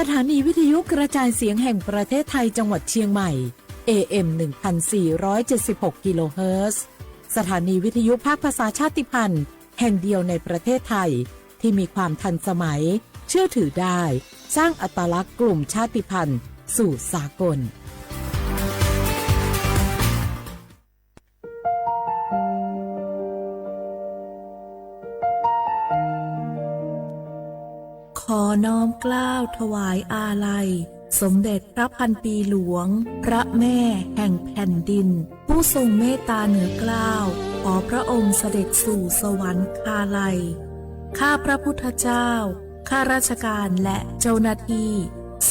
สถานีวิทยุกระจายเสียงแห่งประเทศไทยจังหวัดเชียงใหม่ เอ เอ็ม หนึ่งพันสี่ร้อยเจ็ดสิบหก กิโลเฮิรตซ์ สถานีวิทยุภาคภาษาชาติพันธุ์แห่งเดียวในประเทศไทย ที่มีความทันสมัย เชื่อถือได้ สร้างอัตลักษณ์กลุ่มชาติพันธุ์สู่สากล ขอน้อมเกล้าถวายอาลัย สมเด็จพระพันปีหลวง พระแม่แห่งแผ่นดิน ผู้ทรงเมตตาเหนือเกล้า ขอพระองค์เสด็จสู่สวรรคาลัย ข้าพระพุทธเจ้า ข้าราชการและเจ้าหน้าที่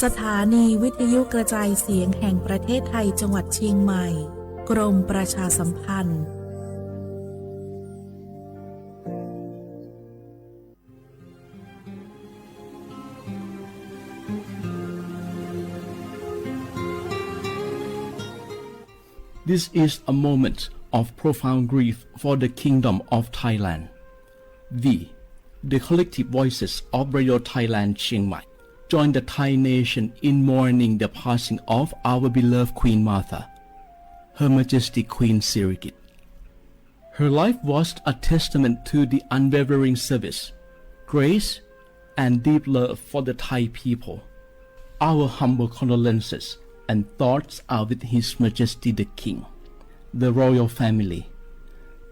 สถานีวิทยุกระจายเสียงแห่งประเทศไทยจังหวัดเชียงใหม่ กรมประชาสัมพันธ์ This is a moment of profound grief for the Kingdom of Thailand. We, the collective voices of Radio Thailand Chiang Mai, join the Thai nation in mourning the passing of our beloved Queen Mother, Her Majesty Queen Sirikit. Her life was a testament to the unwavering service, grace, and deep love for the Thai people. Our humble condolences and thoughts are with His Majesty the King, the royal family,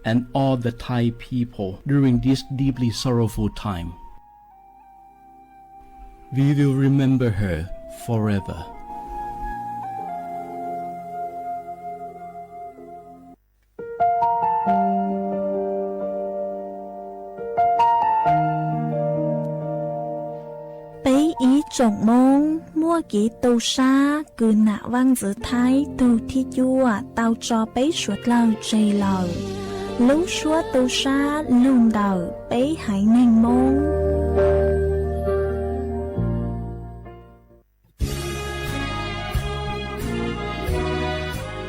and all the Thai people during this deeply sorrowful time. We will remember her forever. Peb ib tsoom Moob, muaj kev tu sab kws nam vaaj ntxwv Thaib tug thib cuaj tau tso peb suav dlawg tseg lawm. Lub suab tu sab lug ntawm peb haiv neeg Moob.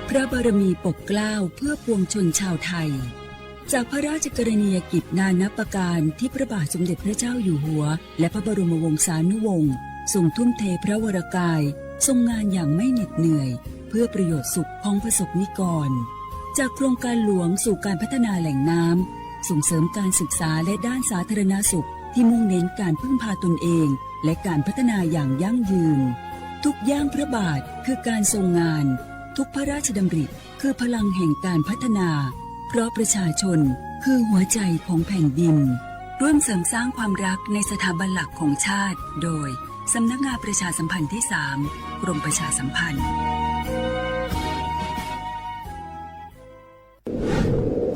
พระบารมีปกเกล้าเพื่อปวงชนชาวไทย จากพระราชกรณียกิจนานับประการที่พระบาทสมเด็จพระเจ้าอยู่หัว และพระบรมวงศานุวงศ์ทรงทุ่มเทพระวรกาย ทรงงานอย่างไม่เหน็ดเหนื่อย เพื่อประโยชน์สุขของประสบนิกร จากโครงการหลวงสู่การพัฒนาแหล่งน้ำ ส่งเสริมการศึกษาและด้านสาธารณสุขที่มุ่งเน้นการพึ่งพาตนเอง และการพัฒนาอย่างยั่งยืน ทุกย่างพระบาทคือการทรงงาน ทุกพระราชดำริคือพลังแห่งการพัฒนา เพราะประชาชนคือหัวใจของแผ่นดิน ร่วมเสริมสร้างความรักในสถาบันหลักของชาติ โดย สำนักงานประชาสัมพันธ์ที่สาม กรมประชาสัมพันธ์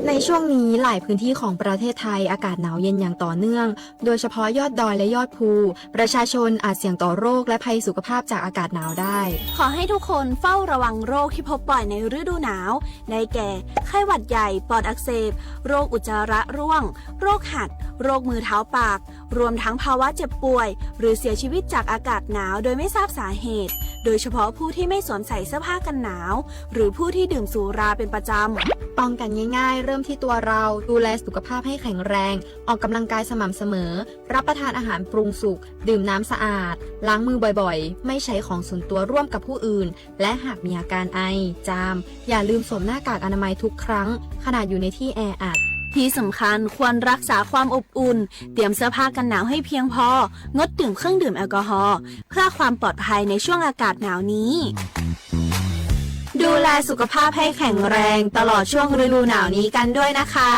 ในช่วงนี้หลายพื้นที่ของประเทศไทยอากาศหนาวเย็นอย่างต่อเนื่อง โดยเฉพาะยอดดอยและยอดภู ประชาชนอาจเสี่ยงต่อโรคและภัยสุขภาพจากอากาศหนาวได้ ขอให้ทุกคนเฝ้าระวังโรคที่พบบ่อยในฤดูหนาว ได้แก่ ไข้หวัดใหญ่ ปอดอักเสบ โรคอุจจาระร่วง โรคหัด โรคมือเท้าปาก รวมทั้งภาวะเจ็บป่วย หรือเสียชีวิตจากอากาศหนาวโดยไม่ทราบสาเหตุ โดยเฉพาะผู้ที่ไม่สวมใส่เสื้อผ้ากันหนาว หรือผู้ที่ดื่มสุราเป็นประจำ ป้องกันง่ายๆ เริ่มที่ตัวเรา ดูแลสุขภาพให้แข็งแรง ออกกำลังกายสม่ำเสมอ รับประทานอาหารปรุงสุก ดื่มน้ำสะอาด ล้างมือบ่อยๆ ไม่ใช้ของส่วนตัวร่วมกับผู้อื่น และหากมีอาการไอ จาม อย่าลืมสวมหน้ากากอนามัยทุกครั้ง ขณะอยู่ในที่แออัด ที่สำคัญควรรักษาความอบอุ่น เตรียมเสื้อผ้ากันหนาวให้เพียงพอ งดดื่มเครื่องดื่มแอลกอฮอล์ เพื่อความปลอดภัยในช่วงอากาศหนาวนี้ ดูแลสุขภาพให้แข็งแรงตลอดช่วงฤดูหนาวนี้กันด้วยนะคะ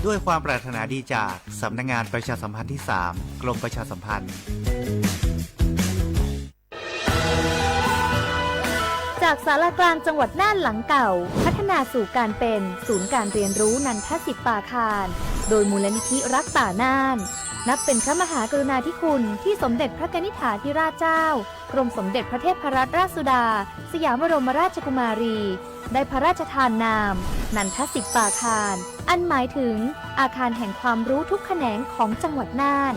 ด้วยความปรารถนาดีจากสำนักงานประชาสัมพันธ์ที่สาม กรมประชาสัมพันธ์ จากศาลากลางจังหวัดน่านหลังเก่า พัฒนาสู่การเป็นศูนย์การเรียนรู้นันทสิปปาคาร โดยมูลนิธิรักป่าน่าน นับเป็นพระมหากรุณาธิคุณที่สมเด็จพระกนิษฐาธิราชเจ้า กรมสมเด็จพระเทพรัตนราชสุดา สยามบรมราชกุมารี ได้พระราชทานนาม นันทสิปปาคาร อันหมายถึงอาคารแห่งความรู้ทุกแขนงของจังหวัดน่าน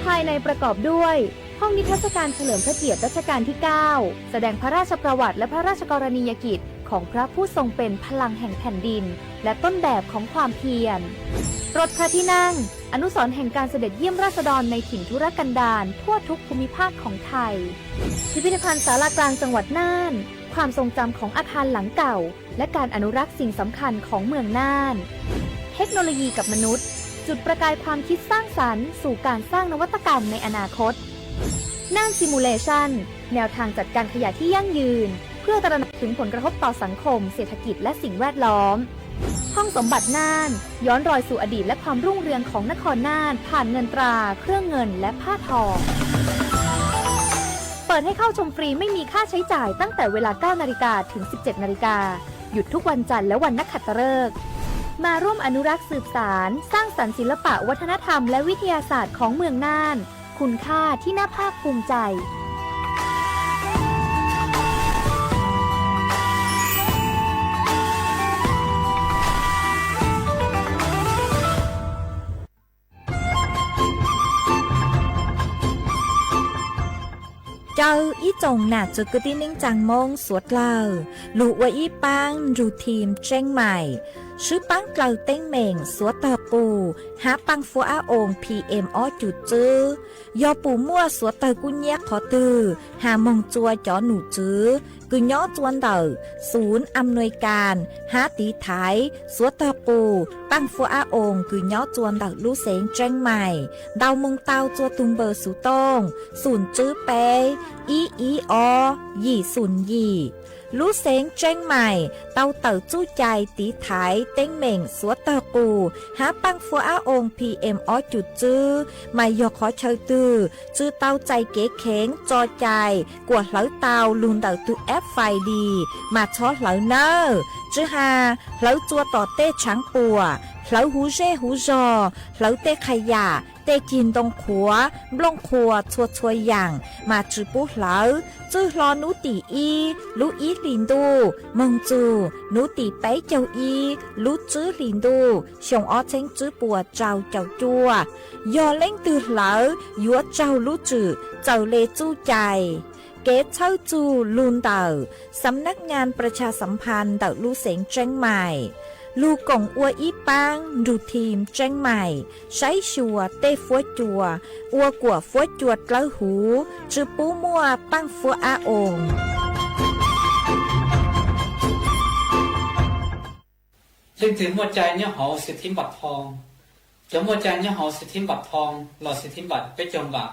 ภายในประกอบด้วย ห้องนิทรรศการเฉลิมพระเกียรติรัชกาลที่เก้า แสดงพระราชประวัติและพระราชกรณียกิจของพระผู้ทรงเป็นพลังแห่งแผ่นดิน และต้นแบบของความเพียร รถพระที่นั่ง อนุสรณ์แห่งการเสด็จเยี่ยมราษฎรในถิ่นทุรกันดารทั่วทุกภูมิภาคของไทย พิพิธภัณฑ์ศาลากลางจังหวัดน่าน ความทรงจำของอาคารหลังเก่า และการอนุรักษ์สิ่งสำคัญของเมืองน่าน เทคโนโลยีกับมนุษย์ จุดประกายความคิดสร้างสรรค์สู่การสร้างนวัตกรรมในอนาคต น่าน Simulation แนวทางจัดการขยะที่ยั่งยืน เพื่อตระหนักถึงผลกระทบต่อสังคม เศรษฐกิจ และสิ่งแวดล้อม ห้องสมบัติน่าน ย้อนรอยสู่อดีตและความรุ่งเรืองของนครน่าน ผ่านเงินตรา เครื่องเงิน และผ้าทอ เปิดให้เข้าชมฟรีไม่มีค่าใช้จ่ายตั้งแต่เวลา เก้านาฬิกา ถึง สิบเจ็ดนาฬิกา หยุดทุกวันจันทร์และวันนักขัตฤกษ์ มาร่วมอนุรักษ์สืบสาน สร้างสรรค์ศิลปะวัฒนธรรมและวิทยาศาสตร์ของเมืองน่าน คุณค่าที่น่าภาคภูมิใจ Caw ib tsoom nam txiv kwv tij neej tsaa Moob suav dlawg, lug ua ib paab nrug thim Tseeb Maim, swb paab dlaws teeb meem suav tawg qus hab paaj fuab ab oos PM ob cum tswb. Yog pum muaj suav tawg kub nyiab qhov twg has moog tsua cov num tswv kws nyob tsua ntawm xum am nuis kas hab tiv thaiv suav tawg qus paaj fuab ab oos kws nyob tsua ntawm lub xeev Tseeb Maim ntau moog tau tsua tug npawb xuv tooj xum tswb peb ib ib ob yim xum yim. Lub xeev Tseeb Maim tau tawm txuj cai tiv thaiv teeb meem suav tawg qus hab paaj fuab ab oos PM ob cum tswb mas yog qhov chaw twg tsi tau txais kev kheev tso cai kuas hlawv tau lug ntawm tug F-File mas txhob hlawv nawb. Tsi has hlawv tsua tom tej tshaav puam, hlawv huv zej huv zog, hlawv tej qha yam, tej cig ntoo qhuav, nplooj qhuas txhua txhua yaam mas tsi pub hlawv. Txwj hlo nub tim ib lub ib hlis ntuj moog txug nub tim peb caug ib lub tswb hlis ntuj xyoo ob txheeb tswb puas rau caum cuaj, yog leej twg hlawv yuav raug lub tswm txawm le txuj cai. Kev txhawb txug lug ntawm Xam Nab Nyaa Pras Tshas Xam Phas ntawm lub xeev Tseeb Maim, lug koom ua ib paab nrug thim Tseeb Maim saib xyuas tej fuab cua, ua kuas fuab cua dlawb huv, tsi pub muaj paaj fuab ab oos. Leej twg muaj cai nyob hauv xwm thib npam thoo? Cov muaj cai nyob hauv xwm thib npam thoo los xwm thib npam peb caug npam,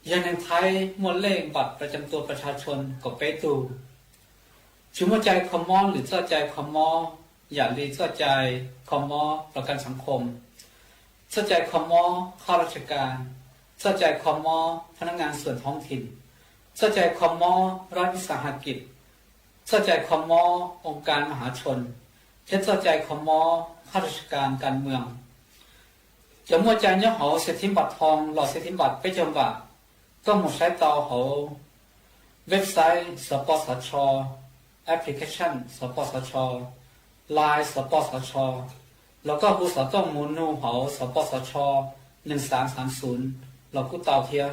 yog neeg Thaib muaj lej npam pras cam tua pras tshas tshon kaum peb tug. Tsis muaj cai kho mob lwm txoj cai kho mob, yam li txoj cai kho mob pras kam xaav khom, txoj cai kho mob khab raj tsha kas, txoj cai kho mob pha nab ngaa xuam thoob thim, txoj cai kho mob rab ib xaa ha kim, txoj cai kho mob oo kas ma hav tshon, thiab txoj cai kho mob khab raj tsha kas kas mws. Cov muaj cai nyob hauv xwm thib npam thoo los xwm thib npam peb caug npam, koj moog saib tau hauv website xov pos xov tsho, application xov pos xov tsho, Line xov pos xov tsho, los koj hu xov tooj moog nug hauv xov pos xov tsho neeg xaav xaav xum los kuj tau thiab.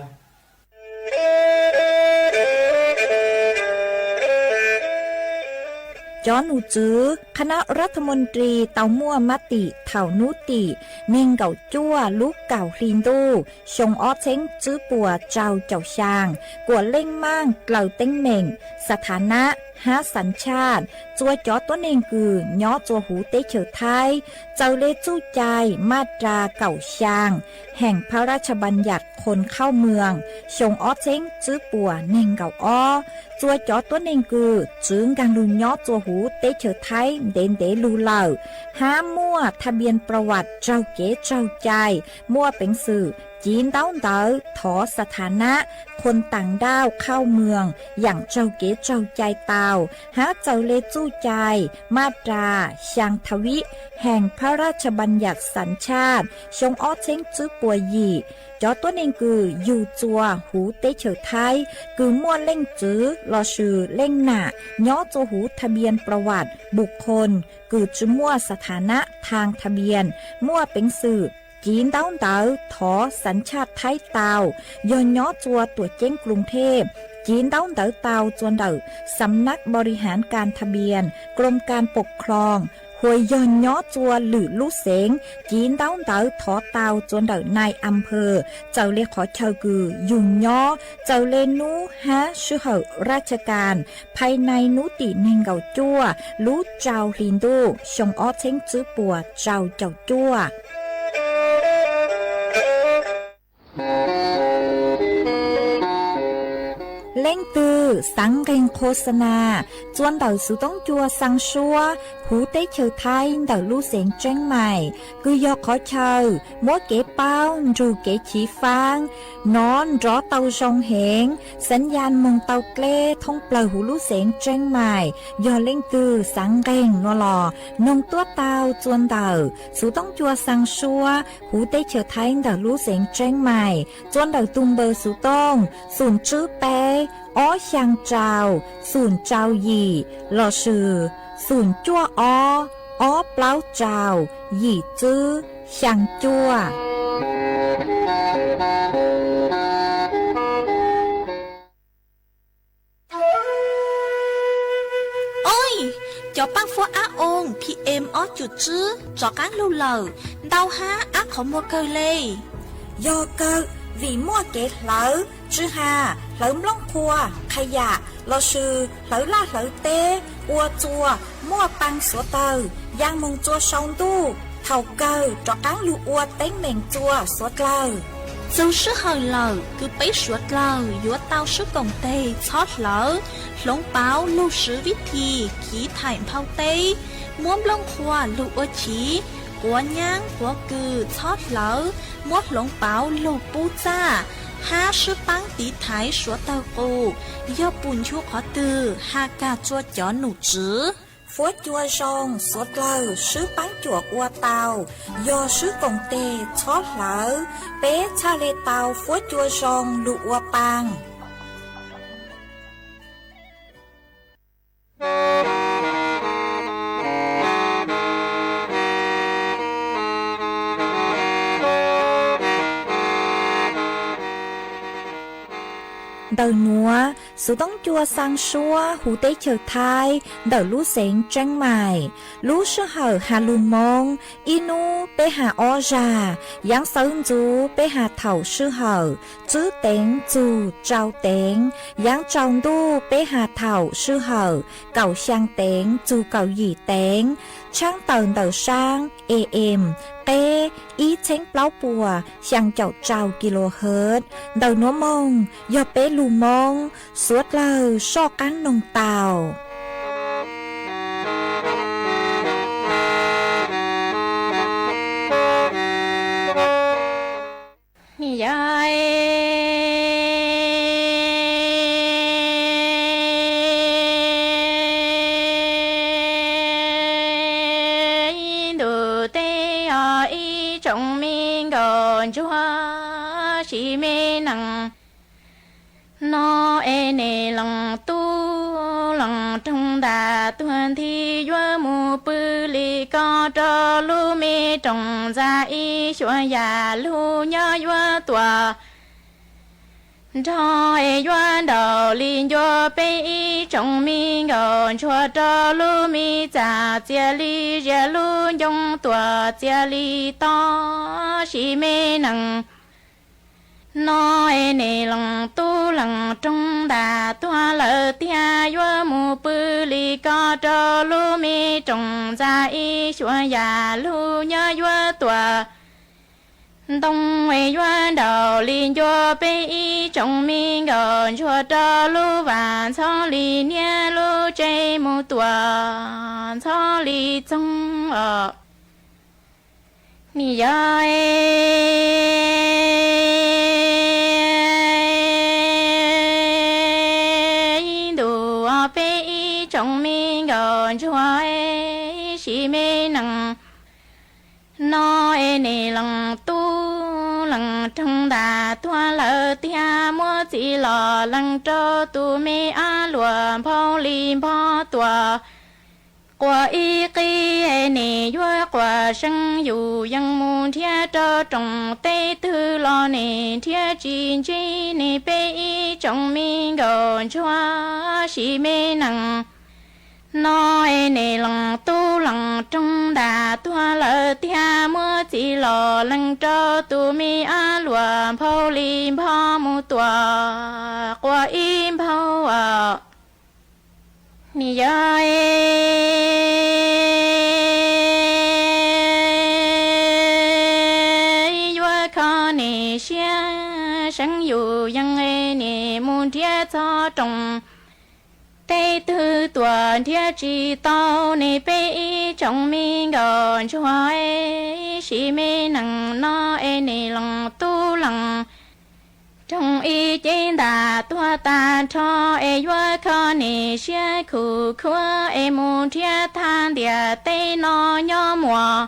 Cov num tswv kha nab ras tha moos ris tau muaj mab tim thaum nub tim neeg nkaum cuaj lub kaum hli ntuj xyoo ob txheeb tswb puas rau caum xyaa kuas leej maaj dlaws teeb meem, xa tha nab hab xav tshaj tsua cov tuab neeg kws nyob tsua huv teb chaws Thaib, txawm le txuj cai maj ras kaum xyaa heem pha raj tsha npas nyam khon khauj mws xyoo ob txheeb tswb puas neeg nkaum ob, tsua cov tuab neeg kws tsi nkaag lug nyob tsua huv teb chaws Thaib ntev ntev lug lawm, hab muaj tha npias pras vam raug kev tsaug cai, muaj peev xwm civ ntaub ntawv thov xa tha nab khon taam nrauj khauj mws yaam raug kev tsaug cai tau, hab txawm le txuj cai maj ras xyaa tha vib heem pha raj tsha npas nyam xav tshaj xyoo ob txheeb tswb puas yim. Cov tuab neeg kws yug tsua huv teb chaws Thaib kws muaj leej txwv lossis leej nam nyob tsua huv tha npias pras vam npus khon kws tsi muaj xa tha nab thaag tha npias, muaj peev xwm civ ntaub ntawv thov xav tshaj Thaib tau, yog nyob tsua tuam ceeb Kloos Thej, civ ntaub ntawv tau tsua ntawm Xam nab Npau Ri Haav Kas Tha Npias, Krom Kas Pom Khloos, uas yog nyob txua lwm lub xeev, civ ntaub ntawv thov tau txua ntawm nai a phawj, txawm le qhov chaw kws yug nyob, txawm le nub hab sij hawm raj chaw kas, phais nai nub tim neeg nkaum cuaj lub rau hli ntuj xyoo ob txheeb tswb puas rau caum cuaj. Leej twg xaav nqeeg qhuas xa nas, txua ntawm xuv toob cua xaa suab huv teb chaws Thaib ntawm lub xeev Tseeb Mais, kws yog qhov chaw muab kev paub nrug kev chiv faab nov nrov tau zoo heev, xaav ya moog tau dleb thoob plawg huv lub xeev Tseeb Mais. Yog leej twg xaav nqeeg nua los noog tuab tau txua ntawm xuv toob cua xaa suab huv teb chaws Thaib ntawm lub xeev Tseeb Mais, txua ntawm tug npawb xuv tooj xoom tswb peb ob xyaa rau xoom rau yim lossis xoom cuaj ob ob plaub rau yim tswb xyaa cuaj. Oj, cov paab fuab ab oo P M ob cum tswb rov qaab lug lawm, ntau hab ab qhov muag kawg le. Yog kawg, vim muaj kev hlawv tsw has, hlawv nplooj qhuav, qha yam lossis hlawv laj hlawv teb ua txuas muaj paa xuav dlawg, yaa moog txua sau ntuj, thaum kawg rov qaab lug ua teeb meem txua xuav dlawg. Txug sij hawm lawm kws peb suav dlawg yuav tau sib koom teg txhob hlawv, hloov pauv lug swv vib thi khiv thaim nphau teb, muab nplooj qhuav lug ua chiv, quav nyaab quav kws txhob hlawv, muab hloov pauv lug pub txaj, hab sib paab tiv thaiv suav dlawg qus, yog pum nchu qhov twg has kag txua cov num tswv. Fuab cua zoo xuav dlawg sib paab cuam ua tau, yog sib koom teg txhob hlawv, peb txhaj le tau fuab cua zoo lug ua paa. Ntawm nuav, xuv toob cua xaa suab huv teb chaws Thaib ntawm lub xeev Tseeb Mais. Lub sij hawm has lug Moob, ib nub peb has ob zag, yaav xawv ntxuv peb has thaum sij hawm tswb teev txug rau teev, yaav tsaus ntuj peb has thaum sij hawm kaum xyaa teev txug kaum yim teev, tshaab tawm ntawm saab A M qeb ib txheeb plaub puas xyaa caum rau kilohertz. Ntawm nuav moog yog peb lug Moob, xuav dlawg soj qaab noog tau. Ib ntus teb os ib tsoom me nkauj ntsuag, sim me nees no es nej leej tub leej roog ntam tuag nthi yuav mus pw li ko rau lub me rooj ntxa ib xyuas yam lug nyob yuav tuaj nrog es yuav nraum li ncua peb ib tsoom me nkauj ntsuag rau lub me txaj txias li zias lub ncoo tuaj txias li to sim me nees no es nej leej tub leej roog ntam tuag lawm tiag yuav mus pw li ko rau lub me rooj ntxa ib xyuas yam lug nyob yuav tuaj ntoo es yuav nraum li ncua peb ib tsoom me nkauj ntsuag rau lub vaj ntxhov li niab lub tsev mus tuaj ntxhov li txoog os. Ni yog ib ntus peb ib tsoom me nkauj ntsuag sim me nees no es nej leej tub leej roog ntam tuag lawm tiag muab txim los lees rau tus me ab luam nphau li npog tuaj quas ib qib es nej yuav quas seeb yus yeej mus nrhiav rau rooj teb twg los nej nrhiav tsis ntsib nej peb ib tsoom me nkauj ntsuag sim me nees no es nim lees tub lees roog ntam tuag lawm tiag, muab txiv los lees rau tus me ab luam nphau li npho mus tuam quas ib nphau os. Nim yog yuav kho nim siab seev yus yees es nim mus nrhiav txog roos, tej twg tuam nrhiav tsis tau nim peb ib tsoom me nkauj ntsuag es, sim me nees no es nim lees tub lees roog ib ce ntam tuag tag nrho es yuav kho nim siab khuv khuav es mus nrhiav tag ntiam teb no nyob muaj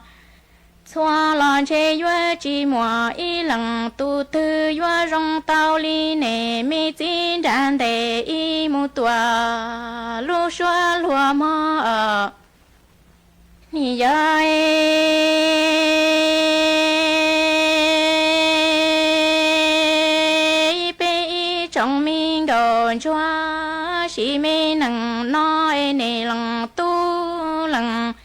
txhua los ntshe yuav tsis muaj ib lees tus twg yuav zoo tau li nim me txiv nra ntes ib mus tuam lub suab luag mog os. Nim yog peb ib tsoom me nkauj ntsuag, sim me nees no es nim lees tub lees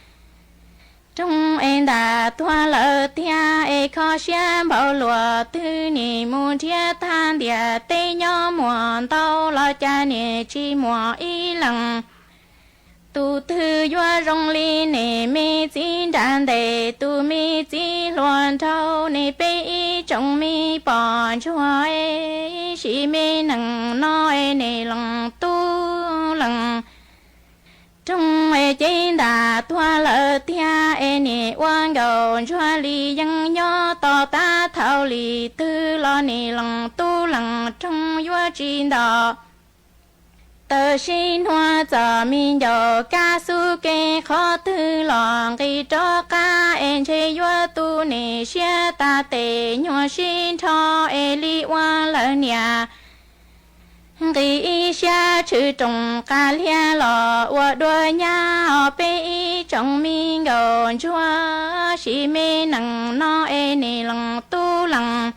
roog es ntam tuag lawm tiag es kho siab npaum luaj twg nim mus nrhiav tag ntiam teb nyob muaj ntau los cas nim tsis muaj ib lees tus twg yuav zoo li nim me txiv nra ntes tus me txiv hluas nraug nim peb ib tsoom me poj ntsuag es, sim me nees no es nim lees tub lees roog es ce ntam tuag lawm tiag es nim ua nkauj ntsuag li yees nyob tos tab thaum li twg los nim lees tub lees roog yuav tsis nto. Tawm sim nuav txom me ncaus kab xub ke qhov twg los nqis rov qab es ntshe yuav tu nim siab tas tes nyuag sib nrho es li ua lawv niam nqis ib siab tshwm roos qas liag los ua dua nyab os peb ib tsoom me nkauj ntsuag sim me nees no es nim lees tub lees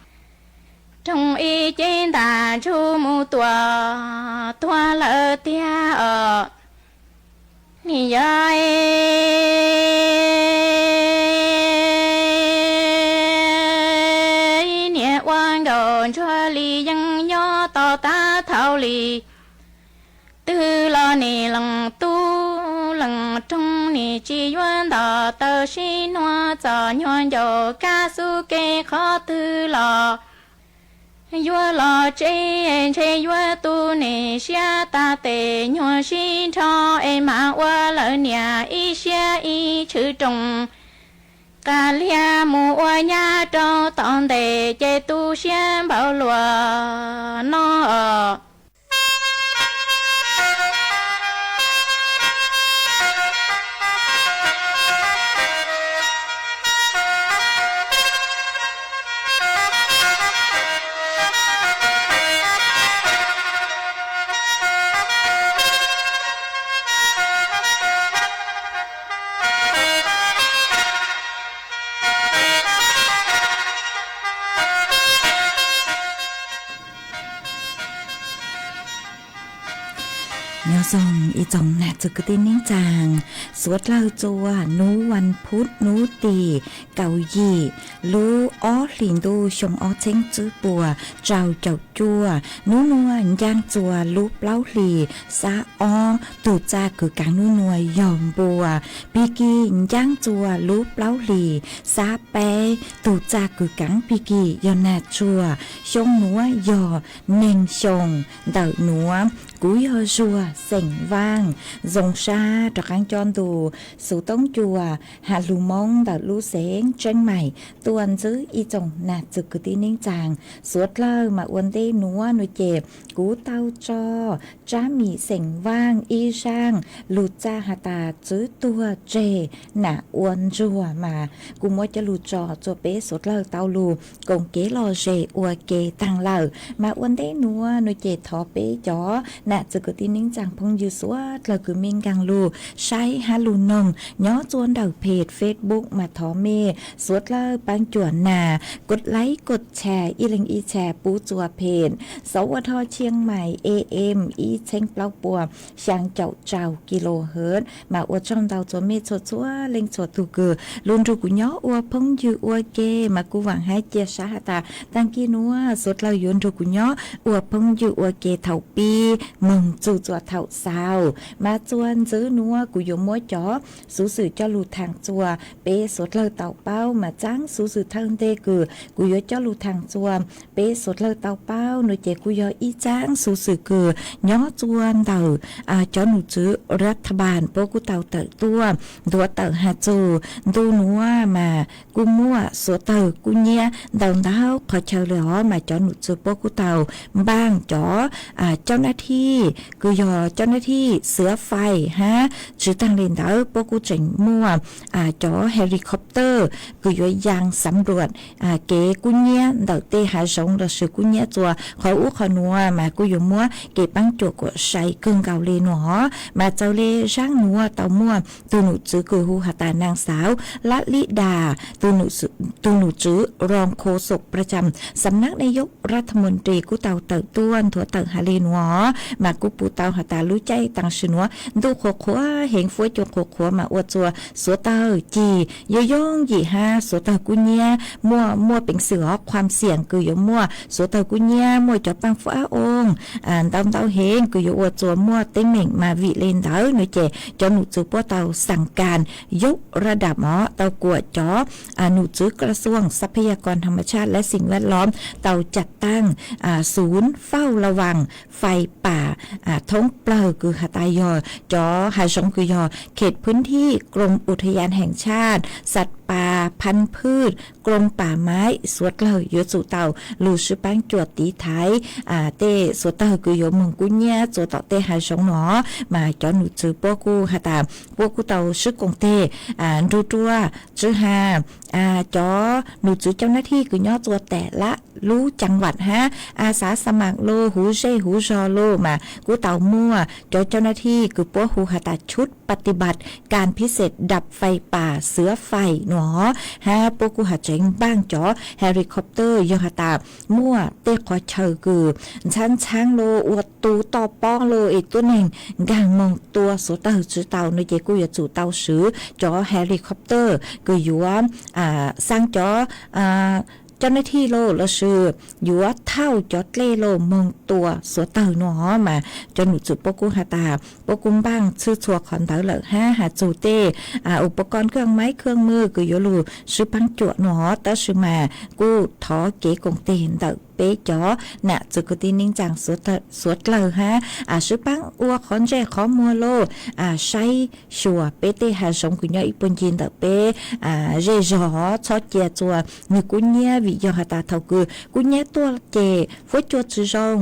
roog ib ce ntam ntsuag mus tuam tuag lawm tiag os. Nim yog niam ua nkauj ntsuag li yees nyob tos tab thaum li twg los nim lees tub lees roog nim tsis yuav nto. Tawm sim nuav txom nyuag ncaus kab xub ke qhov twg los yuav los tseb ntshe yuav tu nim siab tas tes nyuag sib nrho es mam ua lawv niam ib siab ib tshwm roos qas liag mus ua nyab rau tom ntej ces tu siab npaum luaj no os. Nyob zoo ib tsoom nam txiv kwv tij neej tsaa, suav dlawg txua nub vas phuv nub tim kaum yim lub ob hlis ntuj xyoo ob txheeb tsib puas rau caum cuaj. Nub nuav ncaaj txua lub plaub hlis xab ob, tug txaj kwv kaav nub nuav yog npua, pig kig ncaaj txua lub plaub hlis xab peb, tug txaj kwv kaav pig kig yog nag tsuag, xyoo nuav yog neeg xyoo ntawm nuav. Kuv yog Zuag xeem Vaaj, zoo sab rov qaab coj ntu xuv toob cua has lug Moob ntawm lub xeev Tseeb Maim tuaj ntsib ib tsoom nam txiv kwv tij neej tsaa. Suav dlawg mas ua ntej nuav nua ces kuv tau tso Tsab Mim xeem Vaaj ib zaaj lug txaj has tas Txwv Tuag Tseg Nam Ua Ntsuag mas kuv muab coj lug tso rua peb suav dlawg tau lug koom kev lom zem ua ke taag lawm. Mas ua ntej nuav nua ces thov peb cov Nam txwv kwv tij neej tsaa phooj ywg suav dlawg kws mej nkaag lug saib hab lug noog nyob txuas ntawm peg Facebook mas thov mej suav dlawg paab cuam nas กดไลค์ กดแชร์ ib leeg ib txhia pub txuas peg สวท Chiang Mai AM ib txheeb plaub puas xyaa caum rau kilohertz. Mas ua tsaug ntau txuas mej txhua txhua leej txhua tug kws lug nrug kuv nyob ua phooj ywg ua ke. Mas kuv vaam hab cia sab has tas taag kis nuav suav dlawg yuav nrug kuv nyob ua phooj ywg ua ke thaum pib moog txug txuas thaum xaus. Mas txuas ntxiv nuav kuv yuav muab cov xuv xwm coj lug thaam txuas peb suav dlawg tau paub. Mas txaam xuv xwm thawj ntej kws kuv yuav coj lug thaam txuas peb suav dlawg tau paub nuav ces kuj yog ib txaam xuv xwm kws nyob txuas ntawm cov nom tswv รัฐบาล puab kuj tau tawm tuaj nthuav tawm has txug ntu nuav mas kuj muaj suav dlawg kuj nyiab ntau ntau qhov chaw le os. Mas cov nom tswv puab kuj tau npaaj cov เจ้าหน้าที่ kws yog เจ้าหน้าที่เสือไฟ hab tsi taag le ntawd puab kuj tseem muaj cov helicopter kws yuav ยานสำรวจ kev kub nyiab ntawm tej hav zoov lossis kub nyiab txuas qhov ub qhov nuav mas kuj yuav muab kev paab cuam kuam sai kawg nkaus le nuav. Mas txawm le zaab nuav tau muaj tug nom tswv kws hu has tas นางสาว ลัดลิดา tug nom tswv รองโฆษกประจำสำนักนายกรัฐมนตรี kuj tau tawm tuaj nthuav tawm has le nuav. Mas kuj pum tau has tas lub caij taam sim nuav ntuj qhuav qhuav heev, fuab cua qhuav qhuav mas ua txuas suav dlawg cig yooj yooj yim hab suav dlawg kub nyiab muaj muaj peev xwm os, ความเสี่ยง kws yuav muaj suav dlawg kub nyiab muaj cov paaj fuab ab oo ntau ntau heev kws yuav ua txuas muaj teeb meem. Mas vim le ntawd nuav ces cov nom tswv puab tau สั่งการยกระดับ os, tau kuam cov nom tswv กระทรวงทรัพยากรธรรมชาติและสิ่งแวดล้อม tau cam taag ศูนย์เฝ้าระวังไฟป่า thoob plawg kws has tas yog cov hav zoov kws yog เขตพื้นที่กรมอุทยานแห่งชาติ สัตว์ป่าพันธุ์พืช กรมป่าไม้ suav dlawg yuav tsum tau lug sib paab cuam tiv thaiv tej suav dlawg kws yuav moog kub nyiab txuas tom tej hav zoov nuav. Mas cov nom tswv puab kuj has tas puab kuj tau sib koom teg nrug rua tsi has cov nom tswv เจ้าหน้าที่ kws nyob txuas tas lab lub จังหวัด hab a xav xa maam lug huv zej huv zog lug mas kuj tau muaj cov เจ้าหน้าที่ kws puab hu has tas ชุดปฏิบัติการพิเศษดับไฟป่าเสือไฟ nuav, hab puab kuj has tseev npaaj cov helicopter yog has tas muaj tej qhov chaw kws ntxhaab ntxhaab lug ua tu toj pob lug es tuab neeg nkaag moog tua suav dlawg tsi tau nuav ces kuj yuav tsum tau swv cov helicopter kws yuav xaa cov เจ้าหน้าที่ lug lossis yuav thauj cov dlej lug moog tua suav dlawg nuav. Mas cov nom tswv puab kuj has tas puab kuj npaaj txhwb txhua qhov ntawd lawm hab has txug tej อุปกรณ์เครื่องไม้เครื่องมือ kws yuav lug sib paab cuam nuav, tab sis mas kuj thov kev koom teg ntawm peb cov nam txwv kwv tij neej tsaa suav dlawg hab sib paab ua qhov ntsej qhov muag lug saib xyuas peb tej hav zoov kws nyob ib puag ncig ntawm peb zej zog, txhob cia txuas nwg kub nyiab. Vim yog has tas thaum kws kub nyiab tuaj ces fuab cua tsi zoo,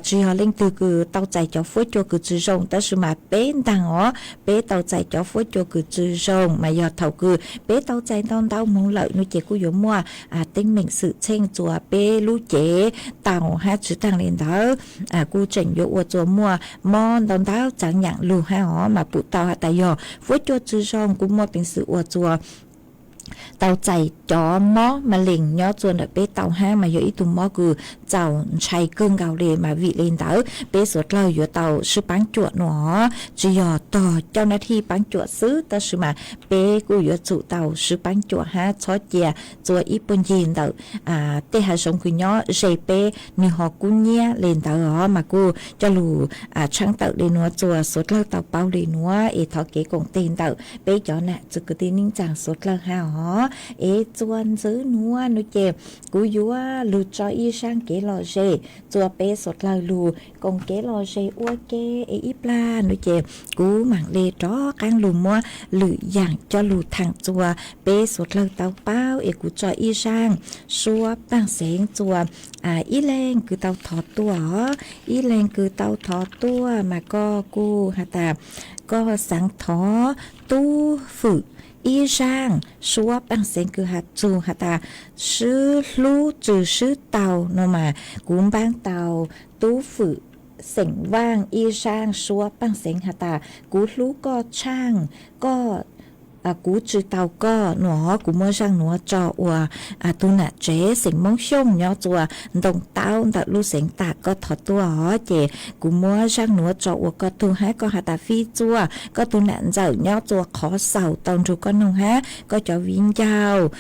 tsi yog leej twg kws tau txais cov fuab cua kws tsi zoo, tab sis mas peb ntaag os, peb tau txais cov fuab cua kws tsi zoo. Mas yog thaum kws peb tau txais ntau ntau moog lawm nuav ces kuj yuav muaj teeb meem xwm txheej txuas peb lub cev tau hab tsi taag le ntawd kuj tseem yuav ua txuas muaj mob ntau ntau txaav nyaam lug hab os. Mas pum tau has tas yog fuab cua tsi zoo kuj muaj peev xwm ua txuas tau txais cov mob ma lees nyob txuas ntawm peb tau hab mas yog ib tug mob kws txaus ntshai kawg nkaus le. Mas vim le ntawd peb suav dlawg yuav tau sib paab cuam nuav, tsi yog tog cau nav thij paab cuam xwb, tab sis mas peb kuj yuav tsum tau sib paab cuam hab txhob cia txuas ib puag ncig ntawm tej hav zoov kws nyob ze peb nwg ho kub nyiab le ntawd os. Mas kuj coj lug tshaab tawm le nuav txuas suav dlawg tau paub le nuav es thov kev koom teg ntawm peb cov nam txwv kwv tij neej tsaa suav dlawg hab os. Es txuas ntxiv nuav nuav ces kuv yuav lug tso ib zaaj kev lom zem txuas peb suav dlawg lug koom kev lom zem ua ke. Es ib plag nuav ces kuv maam le rov qaab lug muab lwm yaam coj lug thaam txuas peb suav dlawg tau paub. Es kuv tso ib zaaj suab paaj xeev txuas ib leeg kws tau thov tuaj os, ib leeg kws tau thov tuaj mas koj kuj has tas koj xaav thov tub fwm ib zaaj suab paaj xeev kws has txug has tas sib hlub tsw sib tau no mas kuv npaab tau tub fwm xeem Vaaj ib zaaj suab paaj xeev has tas, kuv hlub koj tshaaj, koj, kuv tsw tau koj no. Kuv muab zaaj nuav tso ua tug nam tsev xeem Moob Xyooj nyob txua ntoo taub ntawm lub xeev Tam Koj Thov Tuaj os. Ces kuv muab zaaj nuav tso ua koj tug hab koj has tas Fij Txuaj, koj tug nam ntxawm nyob txua Qhov Xaus tau nrug koj noog hab koj cov viv ncaus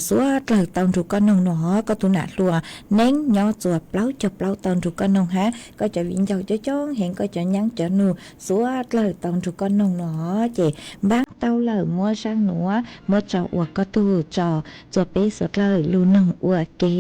xuab dlawg tau nrug koj noog no. Koj tug nam hluas Neeb nyob txua plaub caug plaub tau nrug koj noog hab koj cov viv ncaus coob coob heev, koj cov nyaab cov nug xuab dlawg tau nrug koj noog no. Ces npaab tau lawm, muab zaaj nuav muab tso ua koj tug tso txua peb suav dlawg lug noog ua ke.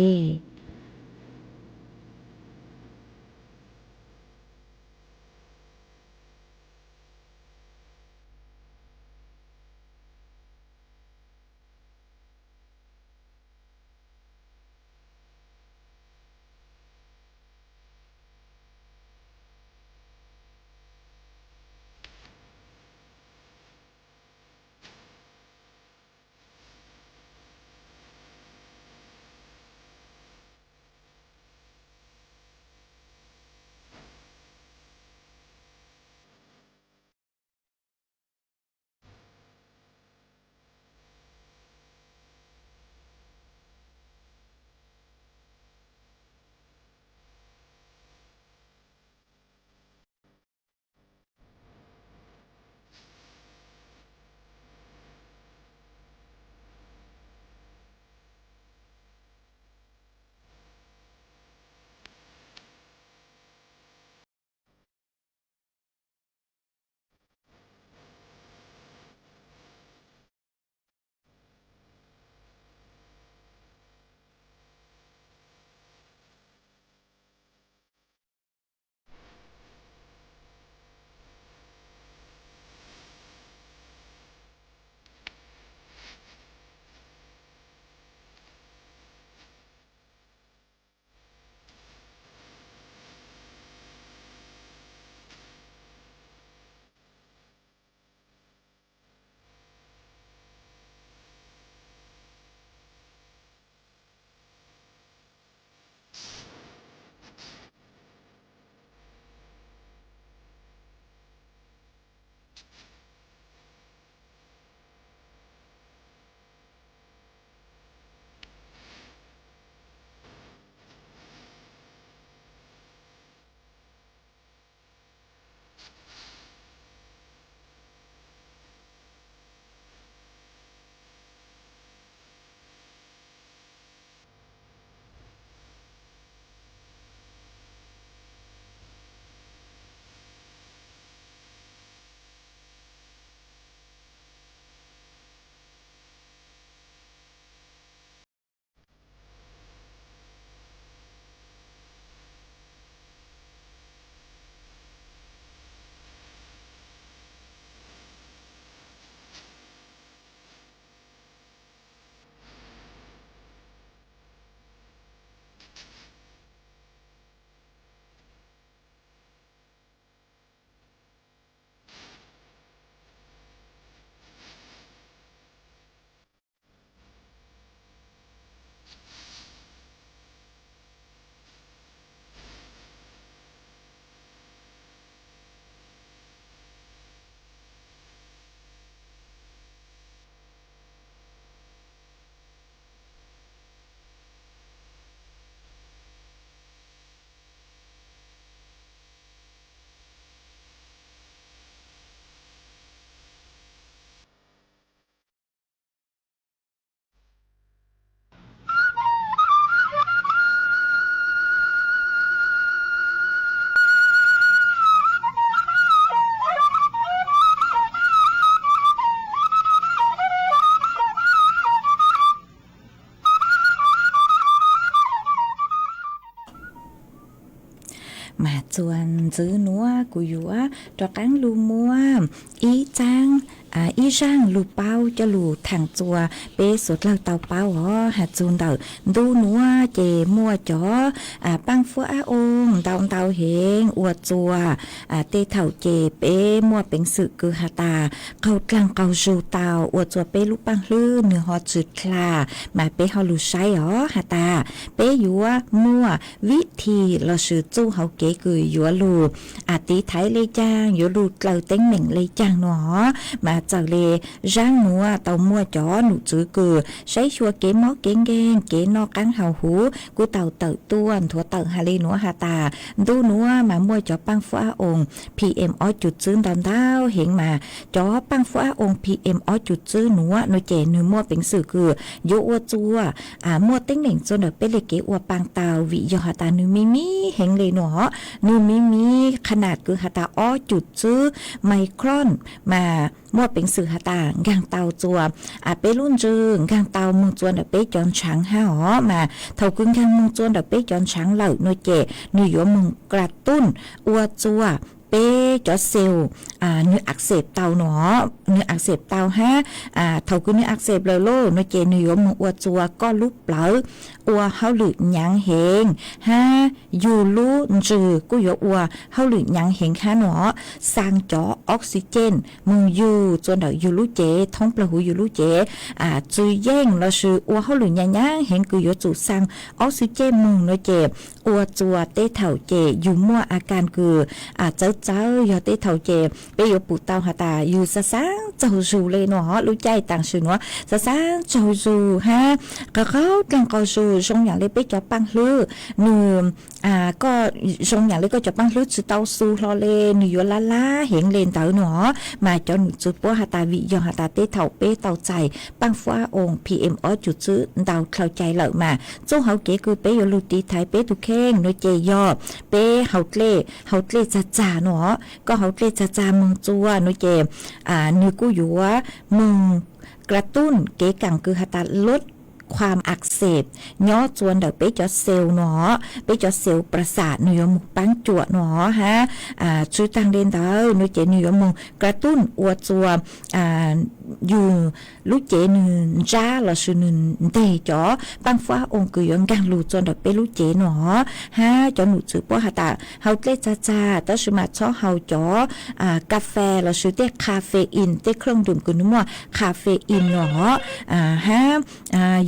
Mas txuas ntxiv nuav kuv yuav rov qaab lug muab ib txaab ib zaaj lug paub coj lug thaam txua peb suav dlawg tau paub os. Has txug ntawm ntu nuav ces muaj cov paaj fuab ab oo ntau ntau heev ua txua tej thaum ces peb muaj peev xwm kws has tas qaug dlaag qaug zug tau ua txua peb lub paaj hlwb nwg ho tsi dlha, mas peb ho lug saib os has tas peb yuav muaj vib thim lossis txuj hauv kev kws yuav lug tiv thaiv le caag, yuav lug dlaws teeb meem le caag nua os. Mas txawm le zaab nuav tau muaj cov num tswv kws saib xyuas kev mob kev nkeeg, kev noj qaab haus huv kuj tau tawm tuaj nthuav tawm has le nuav has tas ntu nuav mas muaj cov paaj fuab ab oo PM ob cum tswb ntau ntau heev mas cov paaj fuab ab oo PM ob cum tswb nuav nua ces nwg muaj peev xwm kws yuav ua txua muaj teeb meem txua ntawm peb le kev ua paa tau vim yog has tas nwg me mi heev le nua os. Nwg me mi qha nam kws has tas ob cum tswb micron mas muaj peev xwm has tas nkaag tau txua peb lub ntsws, nkaag tau moog txua ntawm peb cov ntshaav hab os. Mas thaum kws nkaag moog txua ntawm peb cov ntshaav lawm nua ces nwg yuav moog kra tuj ua txua peb cov xeus nwg axep tau nua, nwg axep tau hab thaum kws nwg axep lawm lauj nua ces nwg yuav moog ua txua koj lub plawv ua hauj lwm nyaav heev hab yug lub ntsws kuj yuav ua hauj lwm nyaav heev hab nua. Xaa cov oxygen moog yug txua ntawm yug lub cev thoob plawg huv yug lub cev txwv yeej lossis ua hauj lwm nyaav nyaav heev kws yuav tsum xaa oxygen moog nua ces ua txua tej thaum ces yug muaj a kas kws txawv txawv, yog tej thaum ces peb yuav pum tau has tas yug xaav xaav tsaug zug le nua os. Lub caij taam sim nuav xaav xaav tsaug zug hab qaug qaug dlaag qaug zug zoo yaam le peb cov paaj hlwb nwg koj zoo yaam le koj cov paaj hlwb tsi tau xu hlo le, nwg yuav lab lab heev le ntawd nua os. Mas cov num tswv puab has tas vim yog has tas tej thaum peb tau txais paaj fuab ab oo PM ob cum tswb ntau dlhau cai lawm mas txuj hauv kev kws peb yuav lug tiv thaiv peb tug kheej nua ces yog peb haus dlej, haus dlej txag txag nua os. Koj haus dlej txag txag moog txua nua ces nwg kuj yuav moog kra tuj kev kaam kws has tas lub khuam axep nyob txua ntawm peb cov xeus nua, peb cov xeus pra xam nwg yuav moog paab cuam nua hab tsi taag le ntawd nua ces nwg yuav moog kra tuj ua txua yug lub cev nwg ntsab lossis nwg nteg cov paaj fuab ab oo kws yuav nkaag lug txua ntawm peb lub cev nua. Hab cov num tswv puab has tas haus dlej txag txag tab sis mas txhob haus cov kas fes lossis tej caffeine, tej khwj num kws nwg muaj caffeine nua hab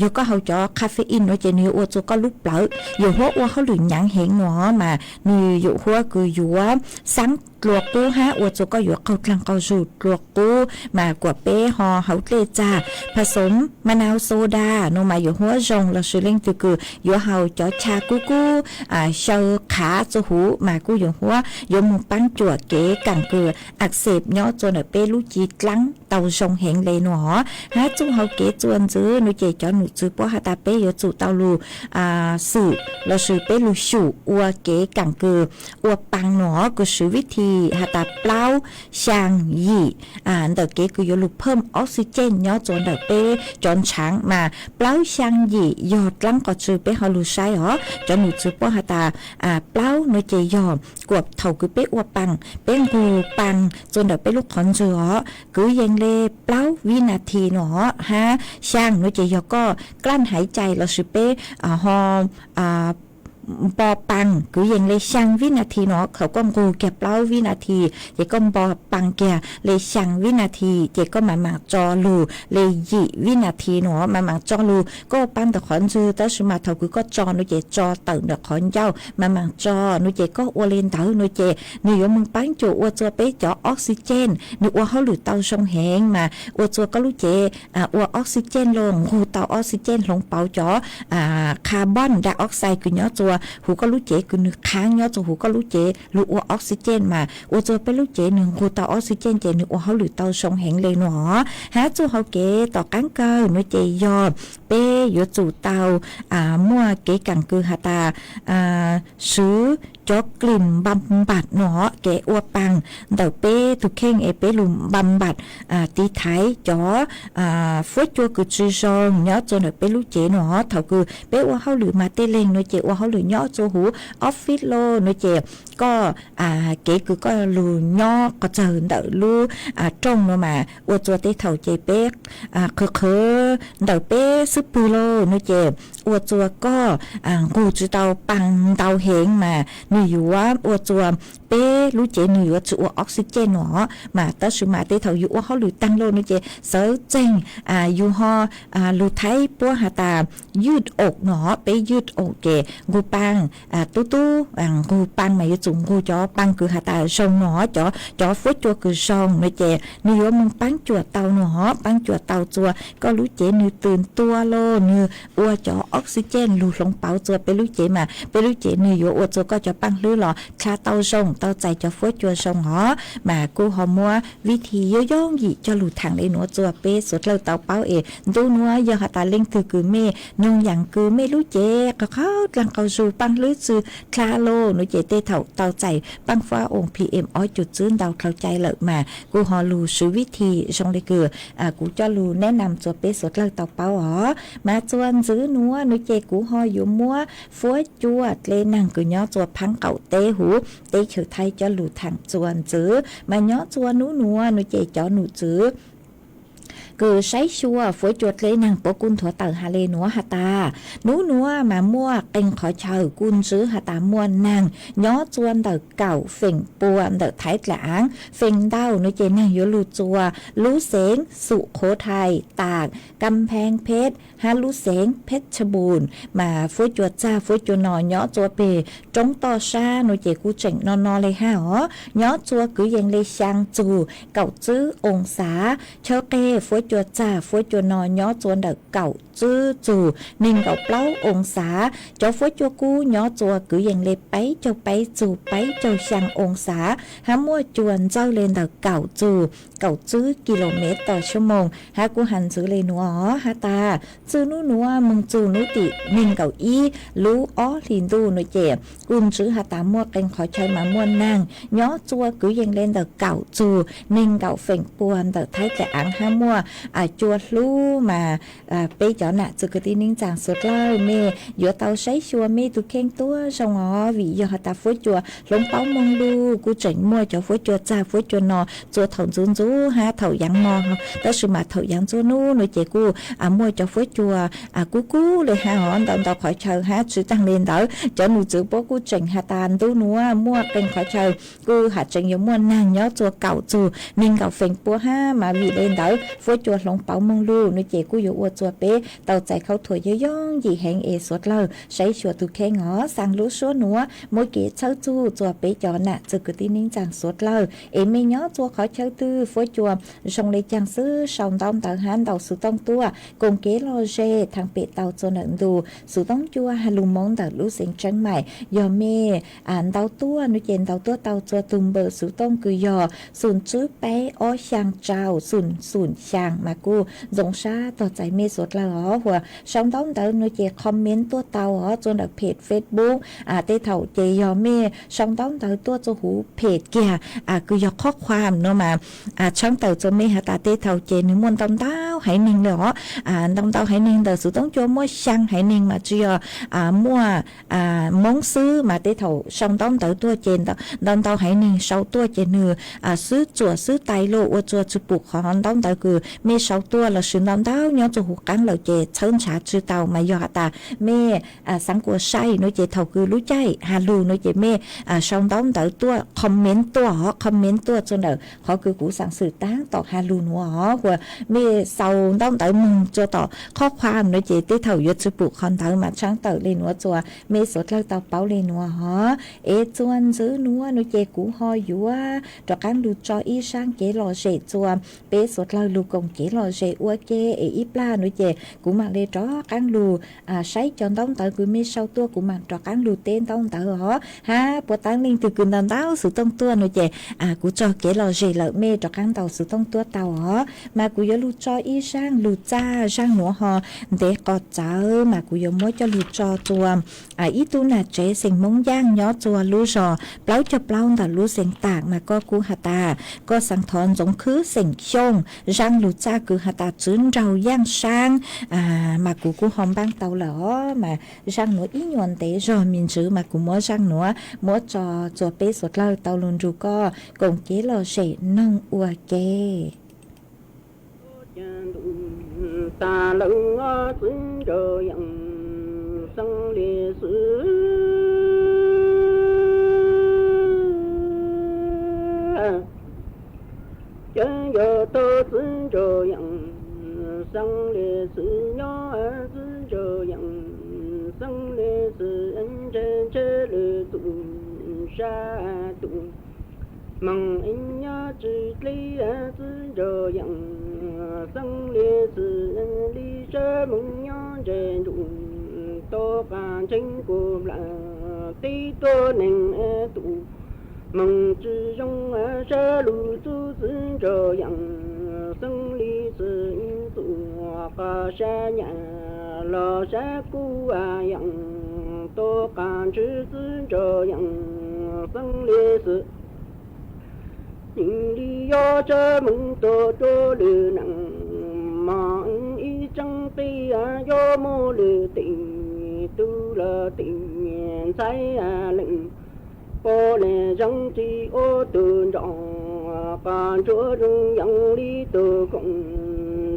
yog koj haus cov caffeine nua ces nwg yuav ua txua koj lub plawv yuav huab ua hauj lwm nyaav heev nua mas nwg yuav huab kws yuav xaab dlua qub hab ua txua koj yuav qaug dlaag qaug zug dlua qub. Mas kuas peb ho haus dlej txag pha xoov ma nau xo da nua mas yuav huab zoo lossis leej twg kws yuav haus cov cha kub kub xyaw qhav txua huv mas kuj yuav huab yuav moog paab cuam kev kaam kws axep nyob txua ntawm peb lub ci dlaab tau zoo heev le nua hab txuj hauv kev txua ntxiv nua ces cov num tswv puab has tas peb yuav tsum tau lug xwm lossis peb lug xyum ua kev kaam kws ua paa nua kws swv vib thim has tas plaub xyaa yim ntawm kev kws yuav lug pham oxygen nyob txua ntawm peb cov ntshaav mas plaub xyaa yim yog dlaab qos tsw peb ho lug saib os. Cov num tswv puab has tas plaub nua ces yog kuas thaum kws peb ua paa, peb nqug paa txua ntawm peb lub qhov ntswg os kwv yees le plaub vib nas this nua hab xyaa nua ces yog koj klaj haiv cai lossis peb ho npo paa kwv yees le xyaa vib nas this nua. Thaum koj nqug kiag plaub vib nas this ces koj npo paa kiag le xyaa vib nas this ces koj maam maam tso lug le yim vib nas this nua maam maam tso lug. Koj ua paa ntawm qhov ntswg tab sis mas thaum kws koj tso nua ces tso tawm ntawm qhov ncauj maam maam tso nua ces koj ua le ntawd nua ces nwg yuav moog paab cuam ua txua peb cov oxygen nwg ua hauj lwm tau zoo heev mas ua txua koj lub cev ua oxygen lug nqug tau oxygen hloov pauv cov carbon dioxide kws nyob txua huv koj lub cev kws nwg khaab nyob txua huv koj lub cev lug ua oxygen mas ua txua peb lub cev nwg nqug tau oxygen ces nwg ua hauj lwm tau zoo heev le nua. Hab txuj hauv kev tom qaab kawg nua ces yog peb yuav tsum tau muaj kev kam kws has tas swv cov klim npa npam no kev ua paas ntawm peb tug kheej es peb lug npa npam tiv thaiv cov fuab cua kws tsi zoo nyob tsua ntawm peb lub cev no. Thaum kws peb ua hauj lwm mas tej leeg no ces ua hauj lwm nyob tsua huv office lawm no ces koj kev kws koj lug nyob qhov txawg ntawm lub rooj no mas ua tsua tej thaum ces peb qhwv qhwv ntawm peb xub pwg lawm no ces ua tsua koj nqug tsi tau paas ntau heev mas nwg yuav ua tsua peb lub cev nwg yuav tsi ua oxygen no mas tab sis mas tej thaum yus ua hauj lwm taag lawm no ces xawv txeeg yus ho lug thaiv puab has tas ywt oom no, peb ywt oom ces nqug paas tub tub nqug paas mas yuav tsum nqug cov paas kws has tas zoo no, cov fuab cua kws zoo no ces nwg yuav moog paab cuam tau no, paab cuam tau tsua koj lub cev nwg tws ntua lawm nwg ua cov oxygen lug hloov pauv tsua peb lub cev mas peb lub cev nwg yuav ua tsua koj cov paaj hlwb los dlha tau zoo tau txais cov fuab cua zoo os. Mas kuj ho muab vib thi yooj yooj yim coj lug thaam le nuav tsua peb suav dlawg tau paub es ntu nuav yog has tas leej twg kws mej noog yaam kws mej lub cev qhov qhov dlaag qau zug paaj hlwb tsi dlha lawm no ces tej thaum tau txais paaj fuab oos P M ob cum tswb ntau dlhau cai lawm mas kuj ho lug swv vib thi zoo le kws kuv coj lug neb nam tsua peb suav dlawg tau paub os. Mas tsua ntxwv nuav no ces kuv ho yuav muab fuab cua dlej naag kws nyob tsua phaab qaum teb huv teb chaws Thaib coj lug thaam tsua ntxwv mas nyob tsua nub nuav no ces cov num tswv kws saib xyuas fuab cua dlej naag puab kuj nthuav tawm has le nuav has tas nub nuav mas muaj qee qhov chaw kuj ntswb has tas muaj naag nyob tsua ntawm kaum feem pua ntawm Thaib dlaim aav. Feem ntau no ces naag yuav lug tsua lub xeev Xum Qhuv Thais, Taam, Kam Pheej Pheb hab lub xeev Pheb Tshaj Npum. Mas fuab cua txag fuab cua no nyob tsua peg roob toj sab no ces kuj tseem no no le hab os. Nyob tsua kwv yees le xyaa txug kaum tswb oo xav. Chawb qeg fuab cua txag fuab cua no nyob tsua ntawm kaum tswb txug neeg nkaum plaub oo xav. Cov fuab cua kub nyob tsua kwv yees le peb caug peb txug peb caug xyaa oo xav hab muaj cua ntxawj le ntawm kaum txug kaum tswb kis lus mev tawm xyoo moos. Hab kuj has ntxwv le nuav os has tas txij nub nuav moog txug nub tim neeg nkaum ib lub ob hlis ntuj no ces kuj ntswv has tas muaj qee qhov chaw mas muaj naag nyob tsua kwv yees le ntawm kaum txug neeg nkaum feem pua ntawm Thaib dlaim aav hab muaj cua hlub mas peb cov nam txwv kwv tij neej tsaa suav dlawg mej yuav tau saib xyuas mej tug kheej tuab zoo os vim yog has tas fuab cua hloov pauv moog lug kuj tseem muaj cov fuab cua txag fuab cua no tsua thaum ntxuv ntxuv hab thaum yaav mo tab sis mas thaum yaav ntsua nub no ces kuj muaj cov fuab cua kub kub le hab os ntau ntau qhov chaw hab tsi taag le ntawd cov num tswv puab kuj tseem has tas ntu nuav muaj qee qhov chaw kuj has tseem yuav muaj naag nyob tsua kaum txug neeg nkaum feem pua hab mas vim le ntawd fuab cua hloov pauv moog lug no ces kuj yuav ua tsua peb tau txais khaub thuas yooj yooj yim heev es suav dlawg saib xyuas tug kheej os. Xaa lub suab nuav muaj kev txhawb txug tsua peb cov nam txwv kwv tij neej tsaa suav dlawg es mej nyob tsua qhov chaw twg fuab cua zoo le caag xwb sau ntaub ntawv hab ntaus xuv tooj tuaj koom kev lom zem thaam pem tau tsua ntawm ntu xuv tooj cua has lug moo ntawm lub xeev Tseeb Maim. Yog mej ntaus tuaj no ces ntaus tuaj tau tsua tug npawb xuv tooj kws yog xoom tswb peb ob xyaa rau xoom xoom xyaa mas kuj ntxoov sab tog txais mej suav dlawg os. Huas sau ntaub ntawv no ces comment tuaj tau os tsua ntawm page Facebook. Tej thaum ces yog mej sau ntaub ntawv tuaj tsua huv page kiag kws yog qhob qhuam no mas tshaab tawm tsua mej has tas tej thaum ces nwg muaj ntau ntau haiv neeg le os. Ntau ntau haiv neeg ntawm xuv tooj cua muaj xyaa haiv neeg mas tsi yog muaj Moob xwb mas tej thaum sau ntaub ntawv tuaj ces ntau ntau haiv neeg sau tuaj ces nwg xwb txuam xwb tais lug ua tsua tsi pum qhov ntaub ntawv kws mej sau tuaj lossis ntau ntau nyob tsua huv qaab lawm ces txhawb ntshav tsi tau mas yog has tas mej xaav kuas sai no ces thaum kws lub caij has lug no ces mej sau ntaub ntawv tuaj comment tuaj os comment tuaj tsua ntawm qhov kws kuv xaav xwm taab tom has lug nuav os. Huas mej sau ntaub ntawv moog tsua tom qhob qhuam no ces tej thaum yuav tsi pum qhov ntawd mas tshaab tawm le nuav tsua mej suav dlawg tau paub le nuav os. Es tsua ntxwv nuav no ces kuv ho yuav rov qaab lug tso ib saab kev lom zem tsua peb suav dlawg lug koom kev lom zem ua ke es ib plag no ces kuv mam li rov qaab lug saib cov ntaub ntawv kws mej sau tuaj, kuv mam rov qaab lug teb ntaub ntawv os. Hab puas taab leej twg kws ntaus ntaub xuv tooj tuaj no ces kuv tso kev lom zem lawm, mej rov qaab ntaus xuv tooj tuaj tau os. Mas kuv yuav lug tso ib zaaj lug txaj, zaaj nuav ho ntev qos txawv mas kuv yuav muab coj lug tso txuas ib tug nam tsev xeem Moob Yaaj nyob txuas lub zog plaub caug plaub ntawm lub xeev Taam mas koj kuj has tas koj xaav thov ntxoov khwb xeem Xyooj. Zaaj lug txaj kws has tas Txwv Nraug Yaaj Saab mas kuv kuj ho npaaj tau lawm os. Mas zaaj nuav ib nyuas ntev zog me ntsis mas kuv muab zaaj nuav muab tso txuas peb xuas dlawg tau lug nrug koj koom kev lom zem noog ua ke. Tag lawm txwv nraug yeej xeeb le xwb. Ces yog tau txwv nraug yeej xeeb le xwb, nyob txwv nraug yeej xeeb le xwb, ntshe ntshe lwm tus sab tus moog nyob tsis dleb, txwv nraug yeej xeeb le xwb, li sab moog nyob ntseg nruj, tau qas ntseeg kuv nplam teb tuab neeg tus moog tsis zoo, sab lug txuj txwv nraug yeej xeeb le xwb, txuj qas sab nyam los sab kub yeej tau qas ntshwv, txwv nraug yeej xeeb le xwb. Yeej li yog sab moog tau rua lwm neej, mas ib tseeb teb yuav muaj lwm tes tub los tes ntxhais leej, poj le zeej tsis ua tug nraug, qas ntsuab zoo yeej li tug koom,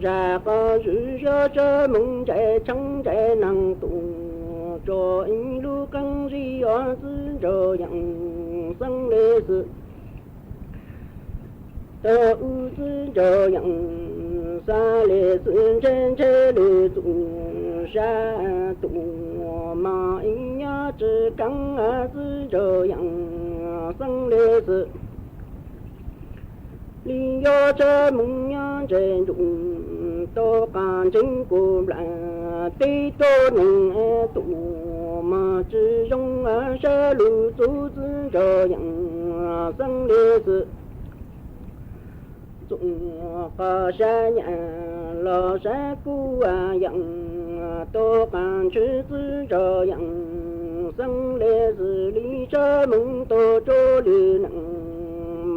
zag qas zwm zog sab moog ntsais tsheeb ntsais neeg tus, tso ib lub qeej zig os, txwv nraug yeej xeeb le xwb. Tau u txwv nraug yeej xeeb le xwb, ntshe ntshe lwm tus sab tus mas ib nyob tsis keeb, txwv nraug yeej xeeb le xwb. Li yog sab moog nyob ntseg nruj, tau qas ntseeg kuv nplam teb tuab neeg tus mas tsis zoo, sab lug txuj txwv nraug yeej xeeb le xwb. Txuj qas sab nyam los sab kub yeej tau qas ntshwv, txwv nraug yeej xeeb le xwb, li sab moog tau rua lwm neej,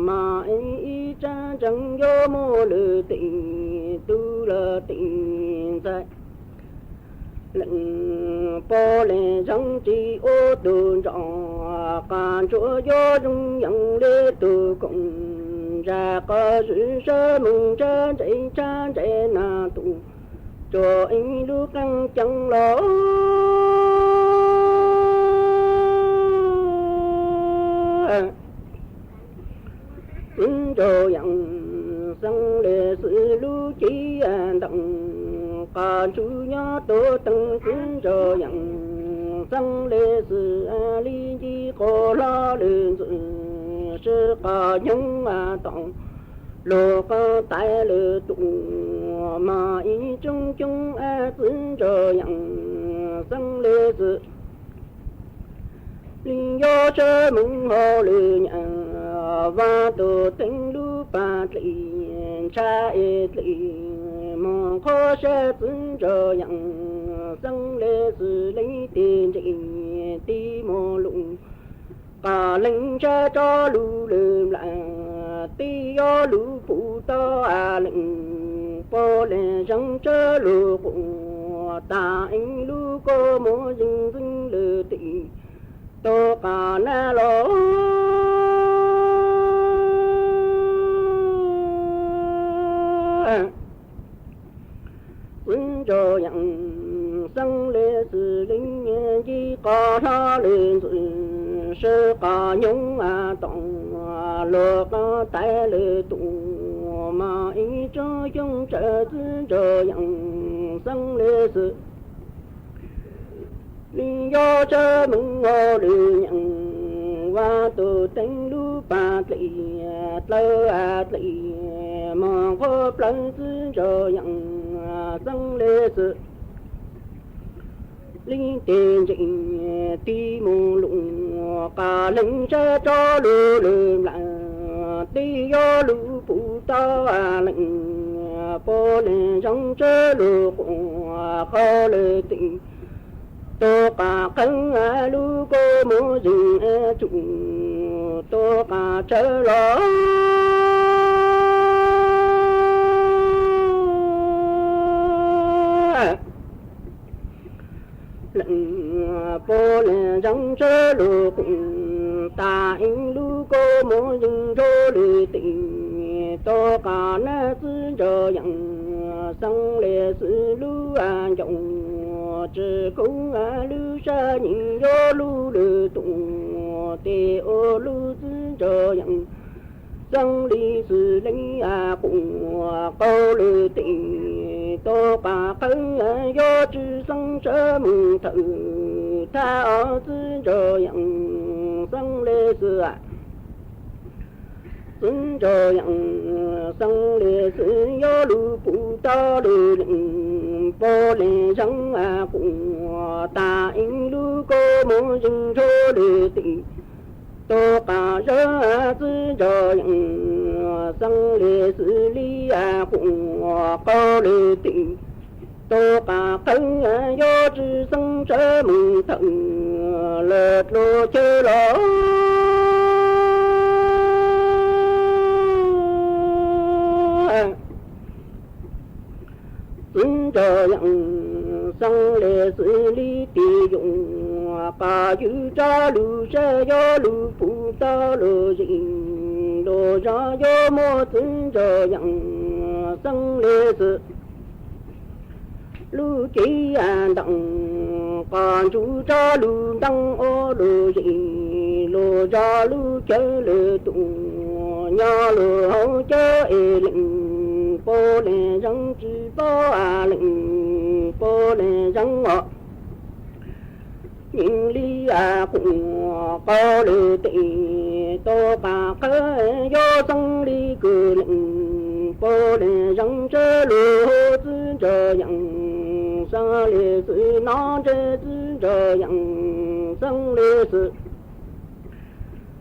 mas ib tseeb tseeb yuav muaj lwm tes tub los tes ntxhais leej, poj le zeej tsis ua tug nraug, qas ntsuab yuav zoo yeej li tug koom, zag qas zwm sab moog tshab ntsais tshab ntsais neeg tus, tso ib lub qeej ceeb los txwv nraug yeej xeeb le xwb, lub cev ntees qas ntshwv nyob tuab teeg, txwv nraug yeej xeeb le xwb, li nce qos hlo lwm ntxwv, sib qas nyoog tom luag qas tais lwm tus, mas ib tsoom coob txwv nraug yeej xeeb le xwb. Li yog sab moog hauv lwm nyam, vaj tug teev lub pag dlim, ntshai dlim moog qhov sab, txwv nraug yeej xeeb le xwb, leej twg ntse tib muaj lus, qas leej ntshai tso lug lwm nplam teb, yuav lug pum tau leej, poj le zeej tshab lug quas tas, ib lub kua muag zeej ntxeev lwm tes tau qas nab los. Txwv nraug yeej xeeb le xwb, li nce qos hlo lwm ntxwv, sib qas nyoog tom luag qas tais lwm tus, mas ib tsoom xyoo tsawv, txwv nraug yeej xeeb le xwb. Li yog sab moog hauv lwm nyam, vaj tug teev lub pag dlej dlawb dlej mog nqhuab plawv txiv ntsa yees xeeb le xwb. Li tes ntsees tig mus lus qas leeg sab rov lug lwm nplam teb yuav lug puv tau leej puav leej zeeg sab lug quas qau lawm tes tuaj qas qhawv lub kua muag zeeg tsum tuaj qas tshawv los. Leej puav leej zeeg sab lug quas tas ib lub kua muag zeeg nrho lwm tes tuaj qas nab txiv ntsa yees xeeb le xwb lub ncauj tsi kub lub sab yees yuav lug lwm tus tes ua lub txiv ntsa yees xeeb le xwb li quas qau lawm tes tuaj qas qhawv yuav tsi xeeb sab mus thawm thab ob txiv ntsa yees xeeb le xwb. Txiv ntsa yees xeeb le xwb yuav lug puv tau lwm leej puav leej zeeg quas tas ib lub kua muag zeeg nrho lwm tes tuaj qas zawb txiv ntsa yees xeeb le xwb li quas qau lawm tes tuaj qas qhawv yuav tsi xeeb sab mus thawm lawm dlua chaw los. Txiv ntsa yees xeeb le xwb li tes yuav qas ywj rov lug sab yuav lug puv tau lug zes lug zog yuav muab txiv ntsa yees xeeb le xwb lub cev ntees qas ntsug rov lug nteeb ua lug zes lug zog lub chaw lwm tus nyob lug hauv chaw es leej puav leej zeeg tsi paub leej puav leej zeeg os. Yeej li quas qau lawm tes tuaj qas qhawv yuav xeeb li kws leej puav leej zeeg sab lug txiv ntsa yees xeeb le xwb nov ntsej txiv ntsa yees xeeb le xwb